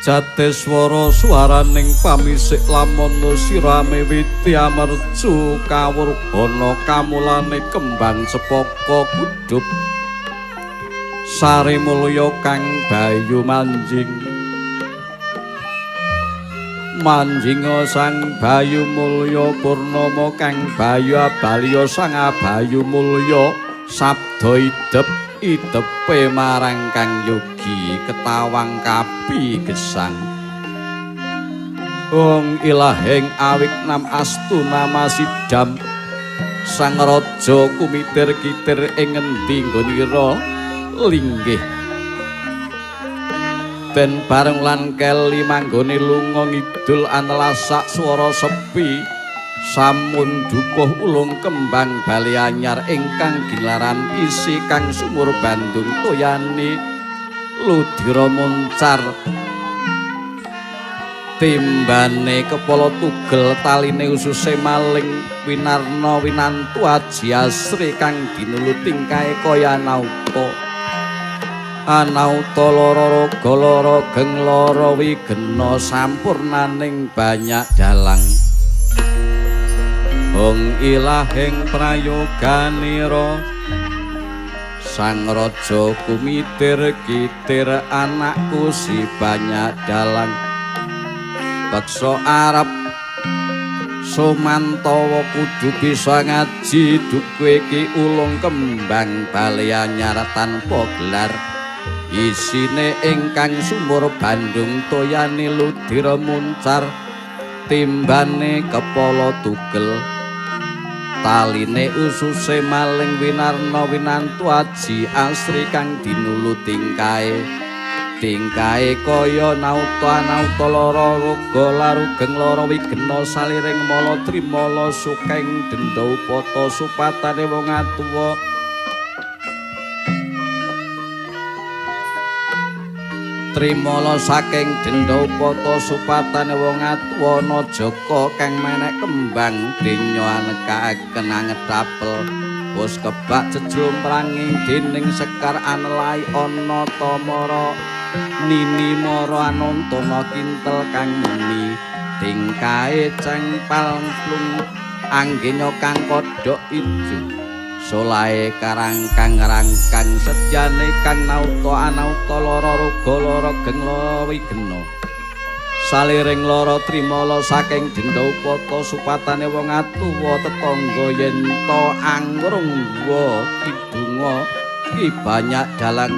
jateswara suaraning pamisik lamono sirame witi amercu kawurgana kamulane kembang cepaka kudup sari mulya kang bayu manjing manjinga sang bayu mulya purnama kang bayu abalya sang abayu mulya sabda idep idepe marang kang yogi ketawang kapi gesang. Ong ilahing awik nam astu nama sidam sang raja kumitir kitir ing ngendi nggonira linggih. Den bareng lan keli manggone lunga ngidul anelasak swara sepi. Samun dukuh ulung kembang bali anyar ingkang ginaran isi kang sumur Bandung toyani ludira muncar timbane kepala tugel taline ususe maling winarna winantu aji asri kang dinulu tingkahe kaya nauta anauta lara raga lara geng lara wigena sampurnaning banyak dalang. Hong ilahing prayoganira sang raja kumitir kitir anakku si banyak dalang beksa arep sumantawa kudu bisa ngaji dukuh iki ulung kembang bali anyar tanpa gelar isine ingkang sumur Bandung toyane ludira muncar timbane kepala tugel taline ususe maling winarna winantu aji asri kang dinulu tingkae tingkae kaya nauta anauta lara raga larugeng lara wigena saliring mala trimala sukeng denda upata supatane wong atuwa trimala saking denda upata supatane wong atuwa najaka kang menek kembang denya anekaken angetapel bos kebak jejumpranging dening sekar anelai ana tamara nini mara anantana kintel kang muni tingkae cengpal plung anggenya kang kodhok ijo solahe karangkang-rangkang setyane kang nauta anauta lara raga lara geng lara wigena saliring lara trimala saking denda upata supatane wong atuwa tetangga yen ta angrungwa kidunga ki banyak dalang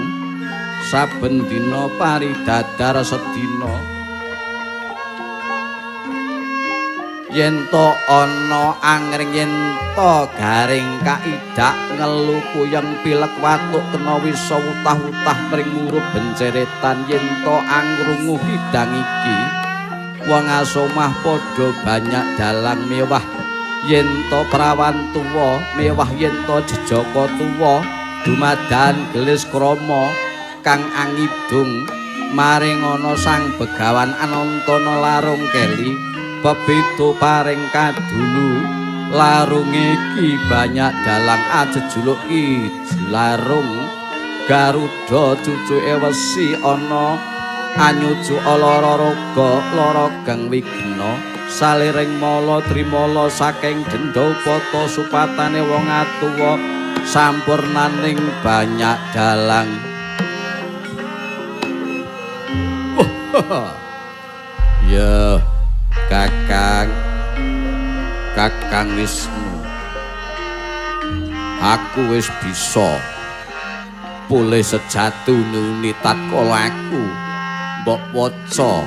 saben dina paridadar sedina yen to ana angring yen to garing kaidak ngelu kuyeng pilek watuk kena wisa wutah-wutah mring murup benceretan yen to angrungu kidang iki wong asomah padha banyak dalang mewah yen to prawan tuwa mewah yen to jejaka tuwa dumadan gelis krama kang angidung maring ana sang begawan Anantana larung keli pepitu paring kadulu larunge iki banyak dalang ajejuluk ki larung Garuda cucuke wesi ana anyucu lara raga lara geng wigena saliring mala trimala saking denda upata supatane wong atuwa sampurnaning banyak dalang. Ya Kakang, Kakang Wisnu, aku wis bisa pulih sejati nuni tatkala aku mbok waca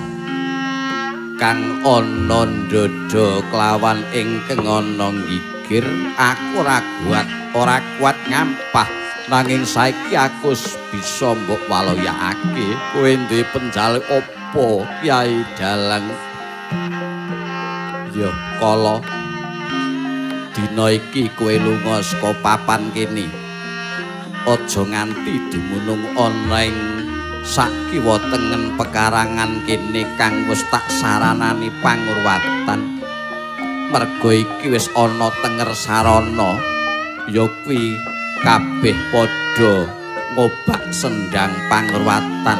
kang ana ndada kelawan ingkang ana nggigir aku ora kuat ngampah nanging saiki aku bisa mbok waloyakake. Kowe duwe penjaluk apa Kyai Dalang? Ya kala dina iki kowe lunga saka papan kene aja nganti dumunung ana ing sakiwa tengen pekarangan kene kang wis tak saranani pangurwatan merga iki wis ana tenger sarana ya kuwi kabeh padha ngobak sendang pangurwatan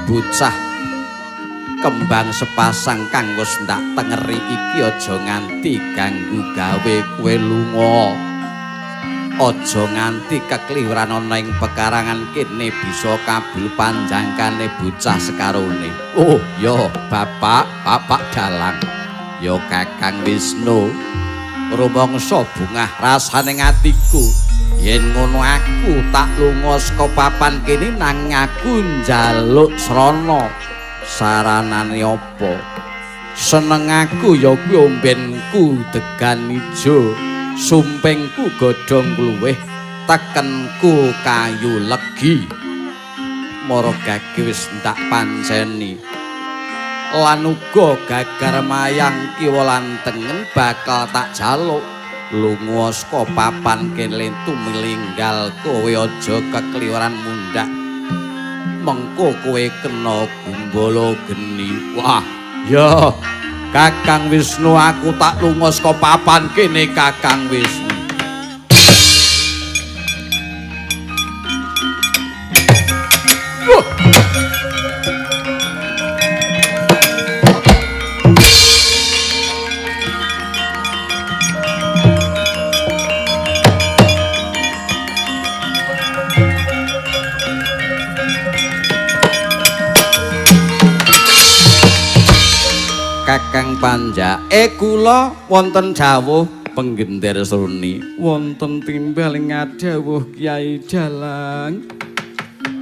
bocah kembang sepasang kang wis ndak tengeri iki aja nganti ganggu gawe kowe lunga aja nganti kekliwuran ana ing pekarangan kene bisa kabul panjangkane bocah sekarone. Oh ya bapak, bapak dalang ya Kakang Wisnu rumangsa bungah rasane atiku yen ngono aku tak lunga saka papan kene nang aku njaluk srana. Saranane apa? Seneng aku ya kuwi ombenku degan ijo, sumpingku godhong kluwih, tekenku kayu legi. Maragake wis ndak panceni. Lan uga gagar mayang kiwa lan tengen bakal tak jaluk. Lunga saka papan kene tumilinggal kowe aja kekliweran mundhak. Mengko kowe kena gumbala geni. Wah, ya Kakang Wisnu, aku tak lunga saka papan kene Kakang Wisnu. Kakang Panjak, kula wonten dawuh penggender Sruni, wonten timbal ngadhawuh Kyai Dalang.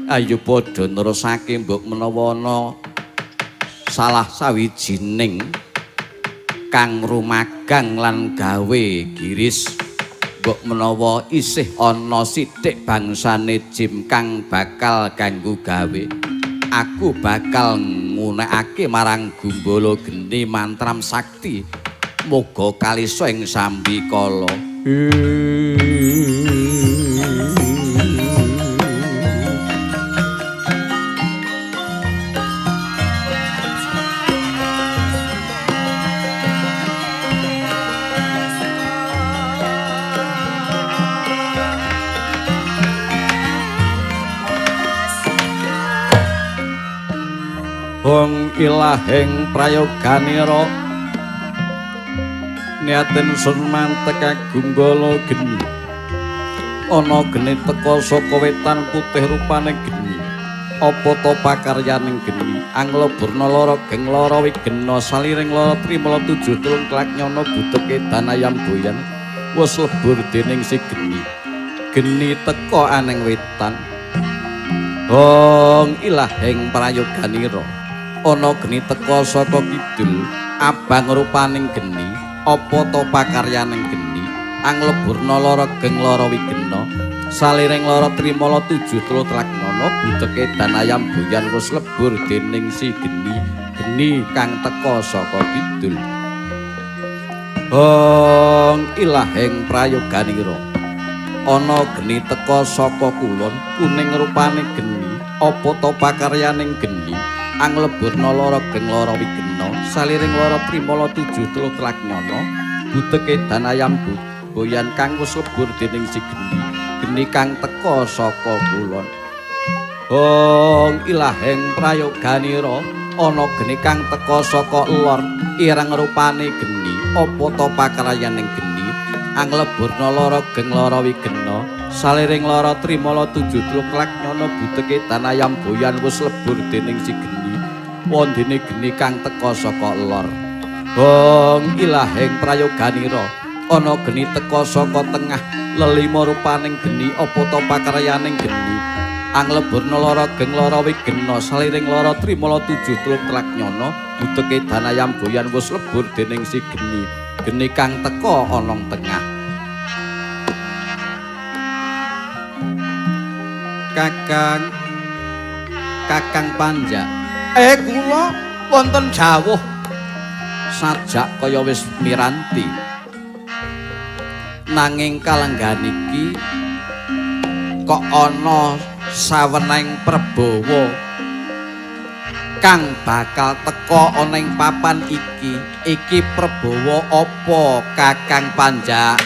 Ayo padha nerusake mbok menawa ana salah sawijining kang rumagang lan gawe giris, mbok menawa isih ana sithik bangsane jim kang bakal ganggu gawe. Aku bakal ngunekake marang gumbala geni mantram sakti. Moga kalisa ing sambikala. Hong ilahing prayoganira niatin sun mantek gumbala geni. Ana geni teka saka wetan putih rupane geni. Apa ta pakaryaning geni? Angleburna lara geng lara wigena saliring lara trimala tujuh telung klak nyono butek edan ayam boyan wis lebur dening si geni. Geni teka aneng wetan. Hong ilahing prayoganira ana geni teka saka kidul abang rupaning geni. Apa ta pakaryaning geni? Angleburna lara geng lara wigena saliring lara trimala tujuh telu tlaknana buteke dan ayam boyan wis lebur dening si geni. Geni kang teka saka kidul. Hong ilahing prayoganira ana geni teka saka kulon kuning rupane geni. Apa ta pakaryaning geni? Angleburna lara geng lara wigena saliring lara trimala tujuh telu tlaknana buteke dan ayam boyan kang wis lebur dening si geni. Geni kang teka saka kulon. Hong ilahing prayoganira ana geni kang teka saka lor ireng rupane geni. Apa ta pakaryaning geni? Angleburna lara geng lara wigena saliring lara trimala tujuh telu klak nyono buteke dan ayam boyan wis lebur dening si geni. Wondene geni kang teka saka lor. Hong ilahing prayoganira ana geni teka saka tengah lelima rupaning geni. Apa ta pakaryaning geni? Angleburna lara geng lara wigena saliring lara trimala tujuh telu klak nyono buteke dan ayam boyan wis lebur dening si geni. Geni kang teka ana tengah. Kakang Kakang Panjak, kula wonten dawuh sajak kaya wis miranti. Nanging kalenggan iki kok ana saweneng Prabawa kang bakal teka ana ing papan iki. Iki Prabawa apa Kakang Panjak?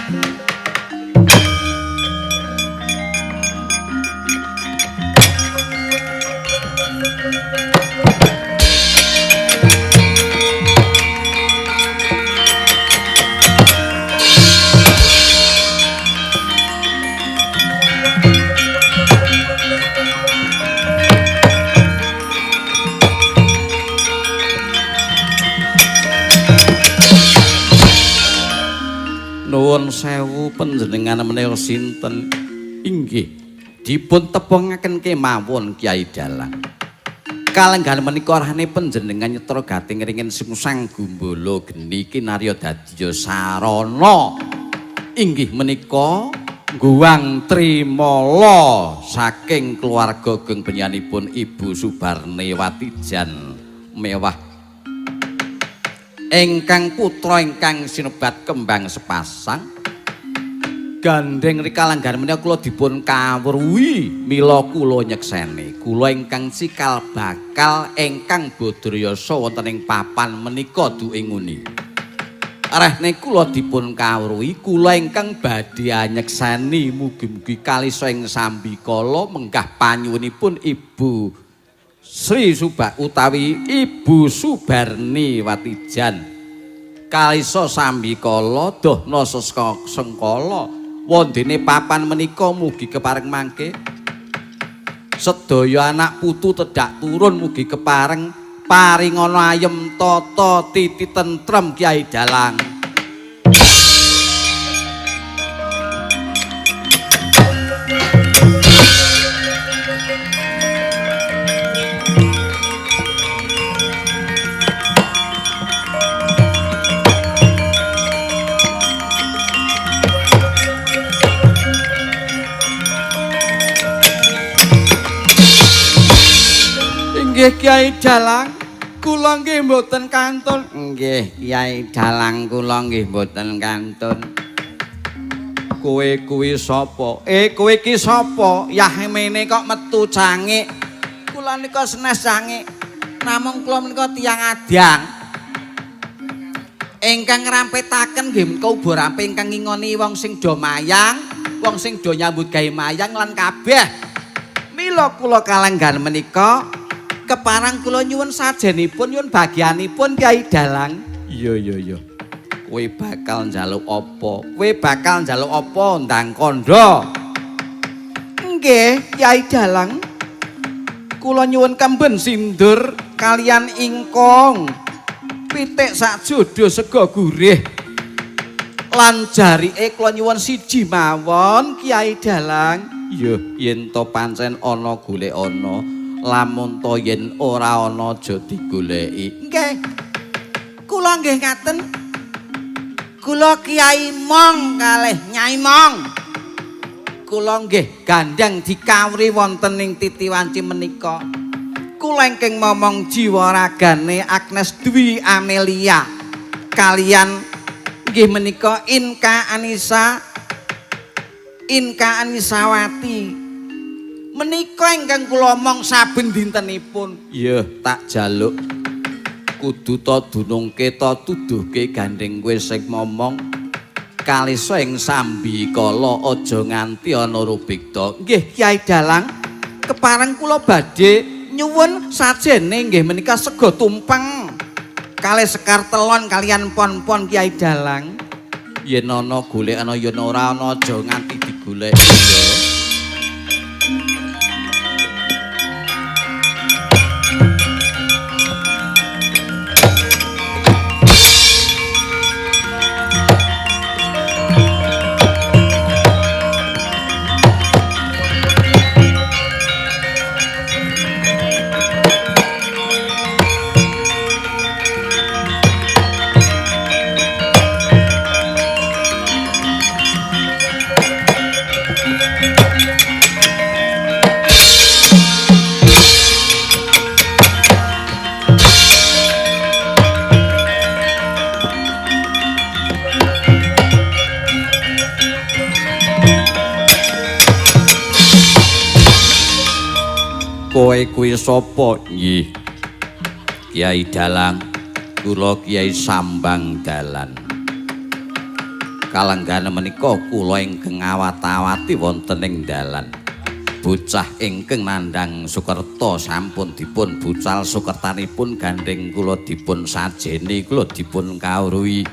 Nuwun sewu panjenengan menika sinten? Inggih, dipun tepungaken kemawon Kyai Dalang. Kalenggan menika rahane panjenengan nyetra gati ngringin sungsang gumbala geni kinarya dadiya sarana. Inggih menika Guwang Trimala saking keluarga geng benyanipun Ibu Subarne Watijan mewah Ingkang putra ingkang sinebat Kembang Sepasang. Gandheng rika langgar menika kula dipun kawruhi mila kula nyekseni. Kula ingkang cikal bakal ingkang badrayasa wonten ing papan menika duwe nguni. Rehne kula dipun kawruhi kula ingkang badhe anyekseni mugi-mugi kalisa ing sambikala menggah panyuwunipun Ibu Sri Subak utawi Ibu Subarni Watijan. Kalisa sambikala dohna sengkala wondene papan menika mugi kepareng mangke sedaya anak putu tedhak turun mugi kepareng paringana ayem tata titi tentrem Kyai Dalang. Inggih Kyai Dalang, kula nggih mboten kantun. Nggih Kyai Dalang, kula nggih mboten kantun. Kowe kuwi sapa? Kowe iki sapa? Yah mene kok metu cangik. Kula nika senes cangik. Namung kula menika tiyang adang. Ingkang ngrampetaken nggih menika uba rampe ingkang ngingoni wong sing do mayang, wong sing do nyambut gawe mayang lan kabeh. Mila kula kalenggan menika keparang kula nyuwun sajenipun, nyuwun bagianipun Kyai Dalang. Iya iya iya. Kowe bakal njaluk apa? Kowe bakal njaluk apa ndang kandha? Nggih, Kyai Dalang. Kula nyuwun kemben sindur kalian ingkung. Pitik sak jodo sega gurih. Lan jarike kula nyuwun siji mawon Kyai Dalang. Iya, yen to pancen ana golek ana. Lamun to yen ora ana aja digoleki. Nggih. Kula nggih ngaten. Kula Kyai Mong kalih Nyai Mong. Kula nggih gandheng dikawri wonten ing titiwanci menika. Kula ingkang momong jiwa ragane Agnes Dwi Amelia kalian nggih menika Inka Anisa, Inka Anisawati. Menika ingkang kula omong saben dintenipun. Iya, tak jaluk. Kudu ta dunungke ta tuduhke gandheng kowe sing momong. Kalisa ing sambikala aja nganti ana rubikta. Nggih Kyai Dalang, kepareng kula badhe nyuwun sajene nggih menika sega tumpeng kalih sekar telon kalian pon-pon Kyai Dalang. Yen ana golek ana, yen ora ana aja nganti digoleki ya. Kowe kuwi sapa? Nggih. Kyai Dalang, kula Kyai Sambang Dalan. Kalenggane menika kula ingkang ngawat-awati wonten ing dalan. Bocah ingkang nandhang Sukerta sampun dipun bucal sukertanipun gandheng kula dipun sajeni, kula dipun kawruhi.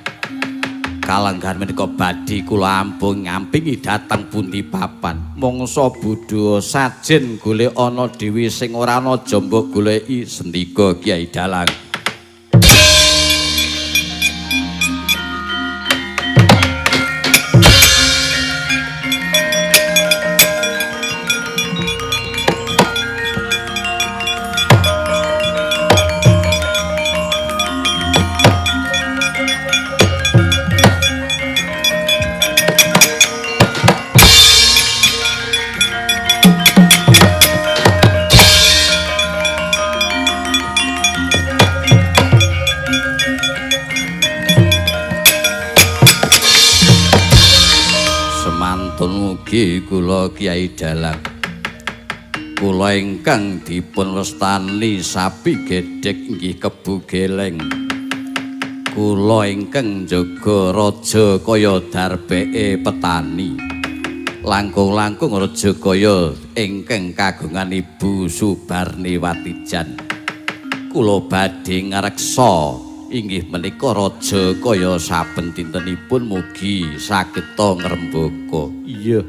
Kalenggan menika badhe kula ampun ngampingi dhateng pundi papan. Mangsa bodho sajen golek ana dhewe sing ora ana aja mbok goleki, sendika Kyai Dalang. Agi kula Kyai Dalang. Kula ingkang dipun wastani sapi gedhek inggih Kebu Geleng. Kula ingkang njaga raja kaya darbeke petani. Langkung-langkung raja kaya ingkang kagungan Ibu Subarni Watijan. Kula badhe ngreksa inggih menika raja kaya saben dintenipun mugi sageta ngrembaka. Iya.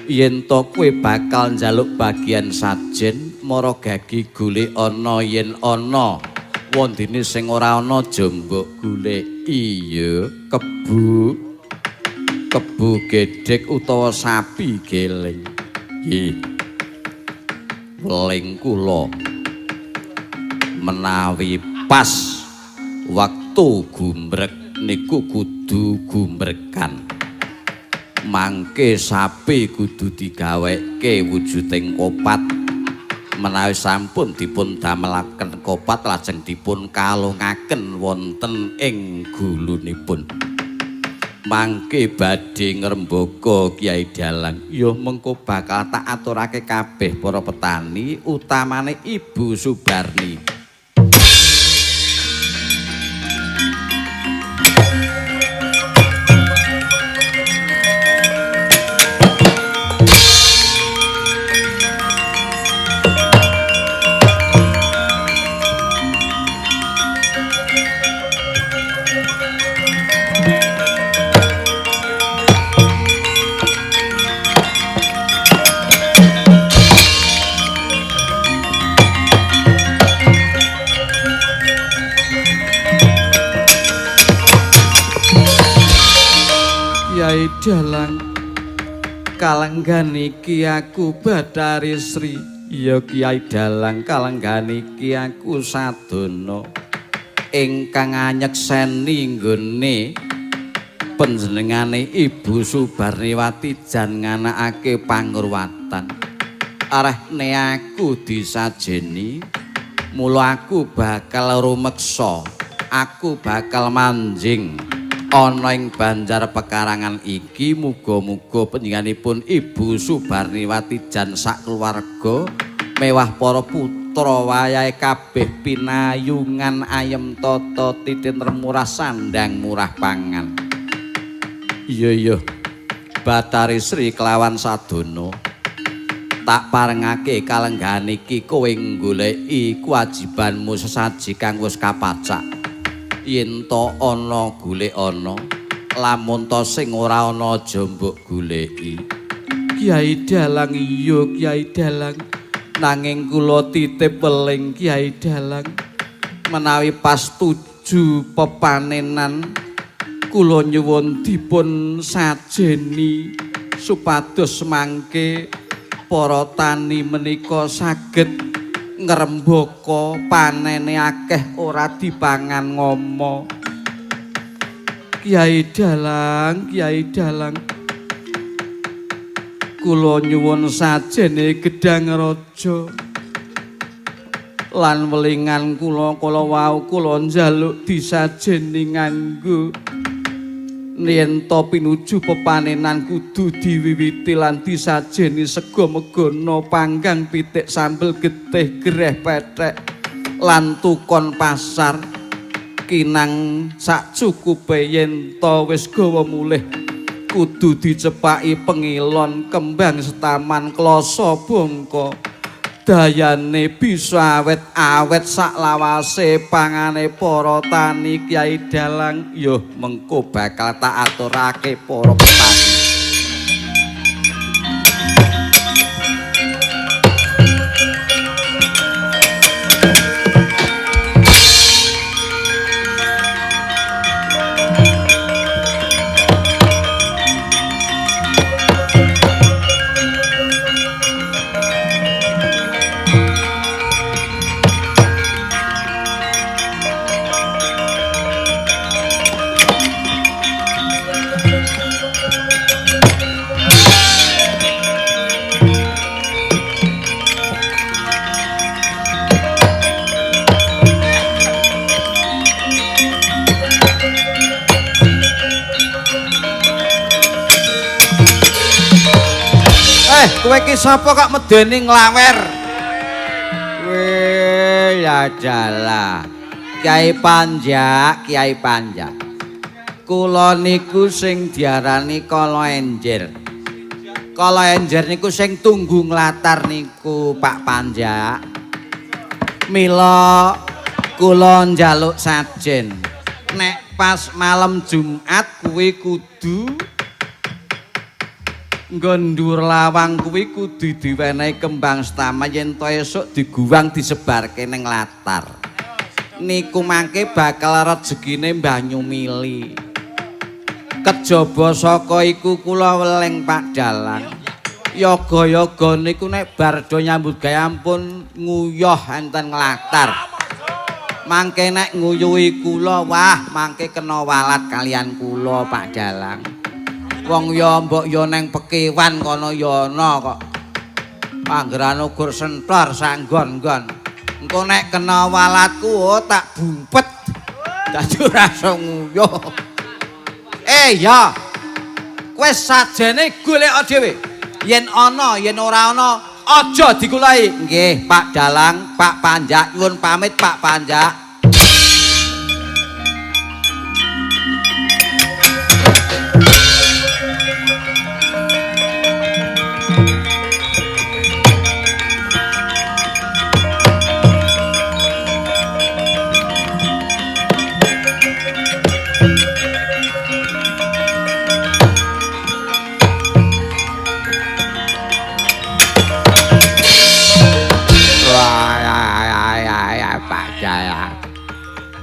Yen to kowe bakal njaluk bagian sajen mara gagi golek ana yen ana wondene sing ora ana aja mbok goleki ya kebu. Kebu gedhek utawa sapi geleng. Nggih. Weling kula menawi pas waktu gumbrek niku kudu gumbrekan. Mangke sapi kudu digaweke wujuding kopat. Menawi sampun dipun damelaken kopat lajeng dipun kalungaken wonten ing gulunipun. Mangke badhe ngrembaka Kyai Dalang. Ya mengko bakal tak aturake kabeh para petani utamane Ibu Subarni. Kyai Dalang, kalenggan iki aku Bathari Sri. Ya Kyai Dalang, kalenggan iki aku sadana ingkang anyekseni nggone panjenengane Ibu Subarniwati jan nganakake pangurwatan. Arehne aku disajeni, mula aku bakal rumeksa, aku bakal manjing ana ing Banjar Pekarangan iki. Muga-muga panjenenganipun Ibu Subarniwati jan sak keluarga mewah para putra wayahe kabeh pinayungan ayem tata titin murah sandang murah pangan. Iya iya Bathari Sri kelawan sadana tak parengake kalenggahan iki kowe nggoleki kewajibanmu sesaji kang wis kapacak. Yen to ana golek ana, lamun to sing ora ana aja mbok goleki. Kyai Dalang, iya Kyai Dalang, nanging kula titip weling Kyai Dalang, menawi pas tuju pepanenan kula nyuwun dipun sajeni supados mangke para tani menika saged ngrembaka panene akeh ora dipangan ngomo. Kyai Dalang, Kyai Dalang, kula nyuwun sajene gedang raja lan welingan kula kala wau kula njaluk disajeni nganggo yen to pinuju pepanenan kudu diwiwiti lan disajeni sega megana panggang pitik sambel getih gereh pethek lan tukon pasar kinang sak cukupe. Yen to wis gawa mulih kudu dicepaki pengilon kembang setaman kloso bongko dayane bisa awet-awet sak lawase pangane para tani. Kyai Dalang, yo mengko bakal tak aturake para petani. Kowe iki sapa kok medeni nglawer? Weh, ya dalah. Kiai Panjak, Kiai Panjak. Kula niku sing diarani Kala Enjer. Kala Enjer niku sing tunggu nglatar niku Pak Panjak. Mila kula njaluk sajen. Nek pas malam Jumat kuwi kudu nggon dhuwur lawang kuwi kudu diwenehi kembang setaman yen to esuk diguwang disebarke ning latar. Niku mangke bakal rejekine banyu mili. Kejaba saka iku kula weling Pak Dalang. Yoga-yoga niku nek bar do nyambut gawe ampun nguyuh enten nglatar. Mangke nek nguyuhi kula wah mangke kena walat kalian kula Pak Dalang. Wong ya mbok ya neng pekewan kono ya ana kok. Panggeran ugur sentor sanggon-nggon. Engko nek kena walatku oh tak bumpet. Dadi ora iso nguyuh. Ya. Kowe sajene golek dhewe. Yen ana, yen ora ana, aja dikulai. Nggih, Pak Dalang, Pak Panjak, nyuwun pamit Pak Panjak.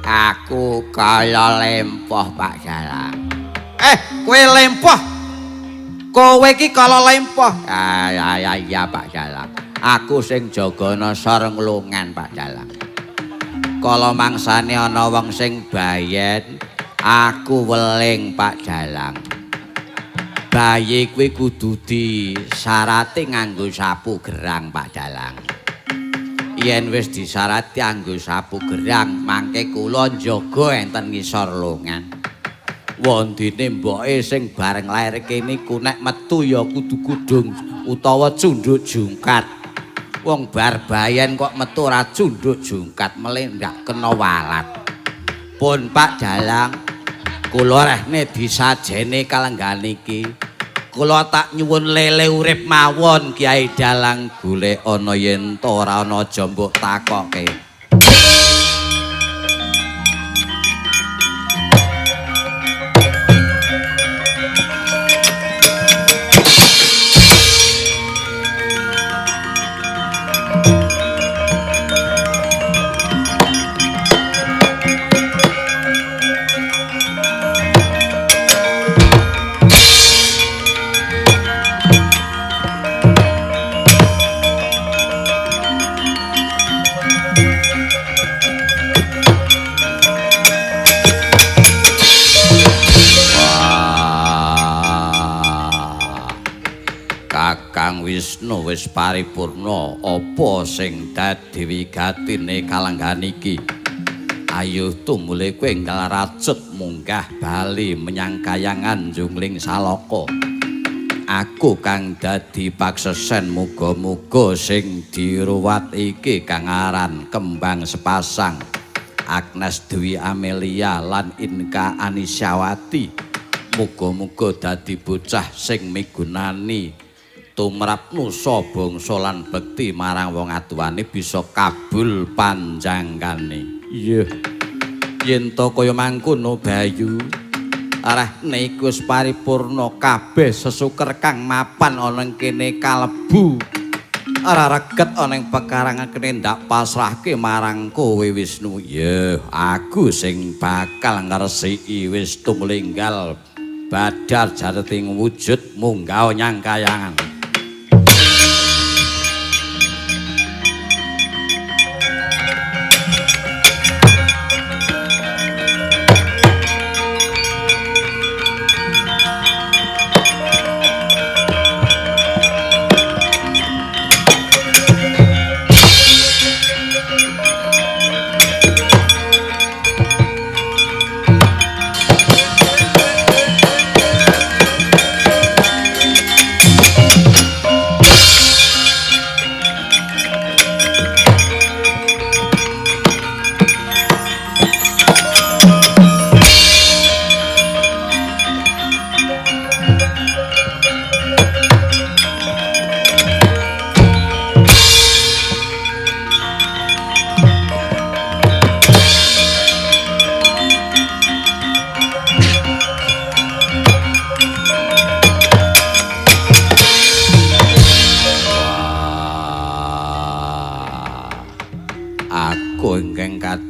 Aku kaya lempoh Pak Dalang. Kowe lempoh. Kowe iki kala lempoh. Ya ya Pak Dalang. Aku sing jaga nasor nglungan Pak Dalang. Kala mangsane ana wong sing bayen, aku weling Pak Dalang. Bayi kuwi kudu disarati nganggo sapu gerang Pak Dalang. Yen wis disarati anggo sapu gerang, mangke kula njaga enten ngisor lungan. Wondene mboke sing bareng lair kene iku nek metu ya kudu kudung utawa cunduk jungkat. Wong bar bayen kok metu ora cunduk jungkat, melih ndak kena walat. Pun Pak Dalang, kula rehne disajene kalenggan iki. Kula tak nyuwun lele urip mawon Kiai Dalang, golek ana yen to ora ana aja mbok takoke. Kakang Wisnu wis paripurna apa sing dadi wigatine kalenggan iki. Ayo tumule kowe enggal racut munggah bali menyang kayangan Jungling Salaka. Aku kang dadi paksesen muga-muga sing diruwat iki kang aran Kembang Sepasang, Agnes Dwi Amelia lan Inka Anisyawati. Muga-muga dadi bocah sing migunani tumrap nusa bangsa lan bekti marang wong atuwane bisa kabul panjangkane. Iya. Yen to kaya mangkono Bayu, arehne iku wis paripurna kabeh sesuker kang mapan ana ing kene kalebu. Ora reget ana ing pekarangan kene ndak pasrahke marang kowe Wisnu. Iya, aku sing bakal ngresiki wis tumlinggal badar jareting wujud munggah nyang kayangan.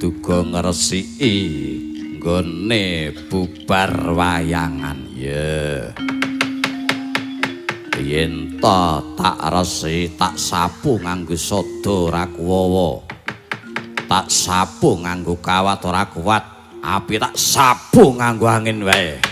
duga ngresiki nggone bubar wayangan. Ya. Yen ta tak resiki, tak sapu nganggo sada ora kuwawa. Tak sapu nganggo kawat ora kuat, api tak sapu nganggo angin wae.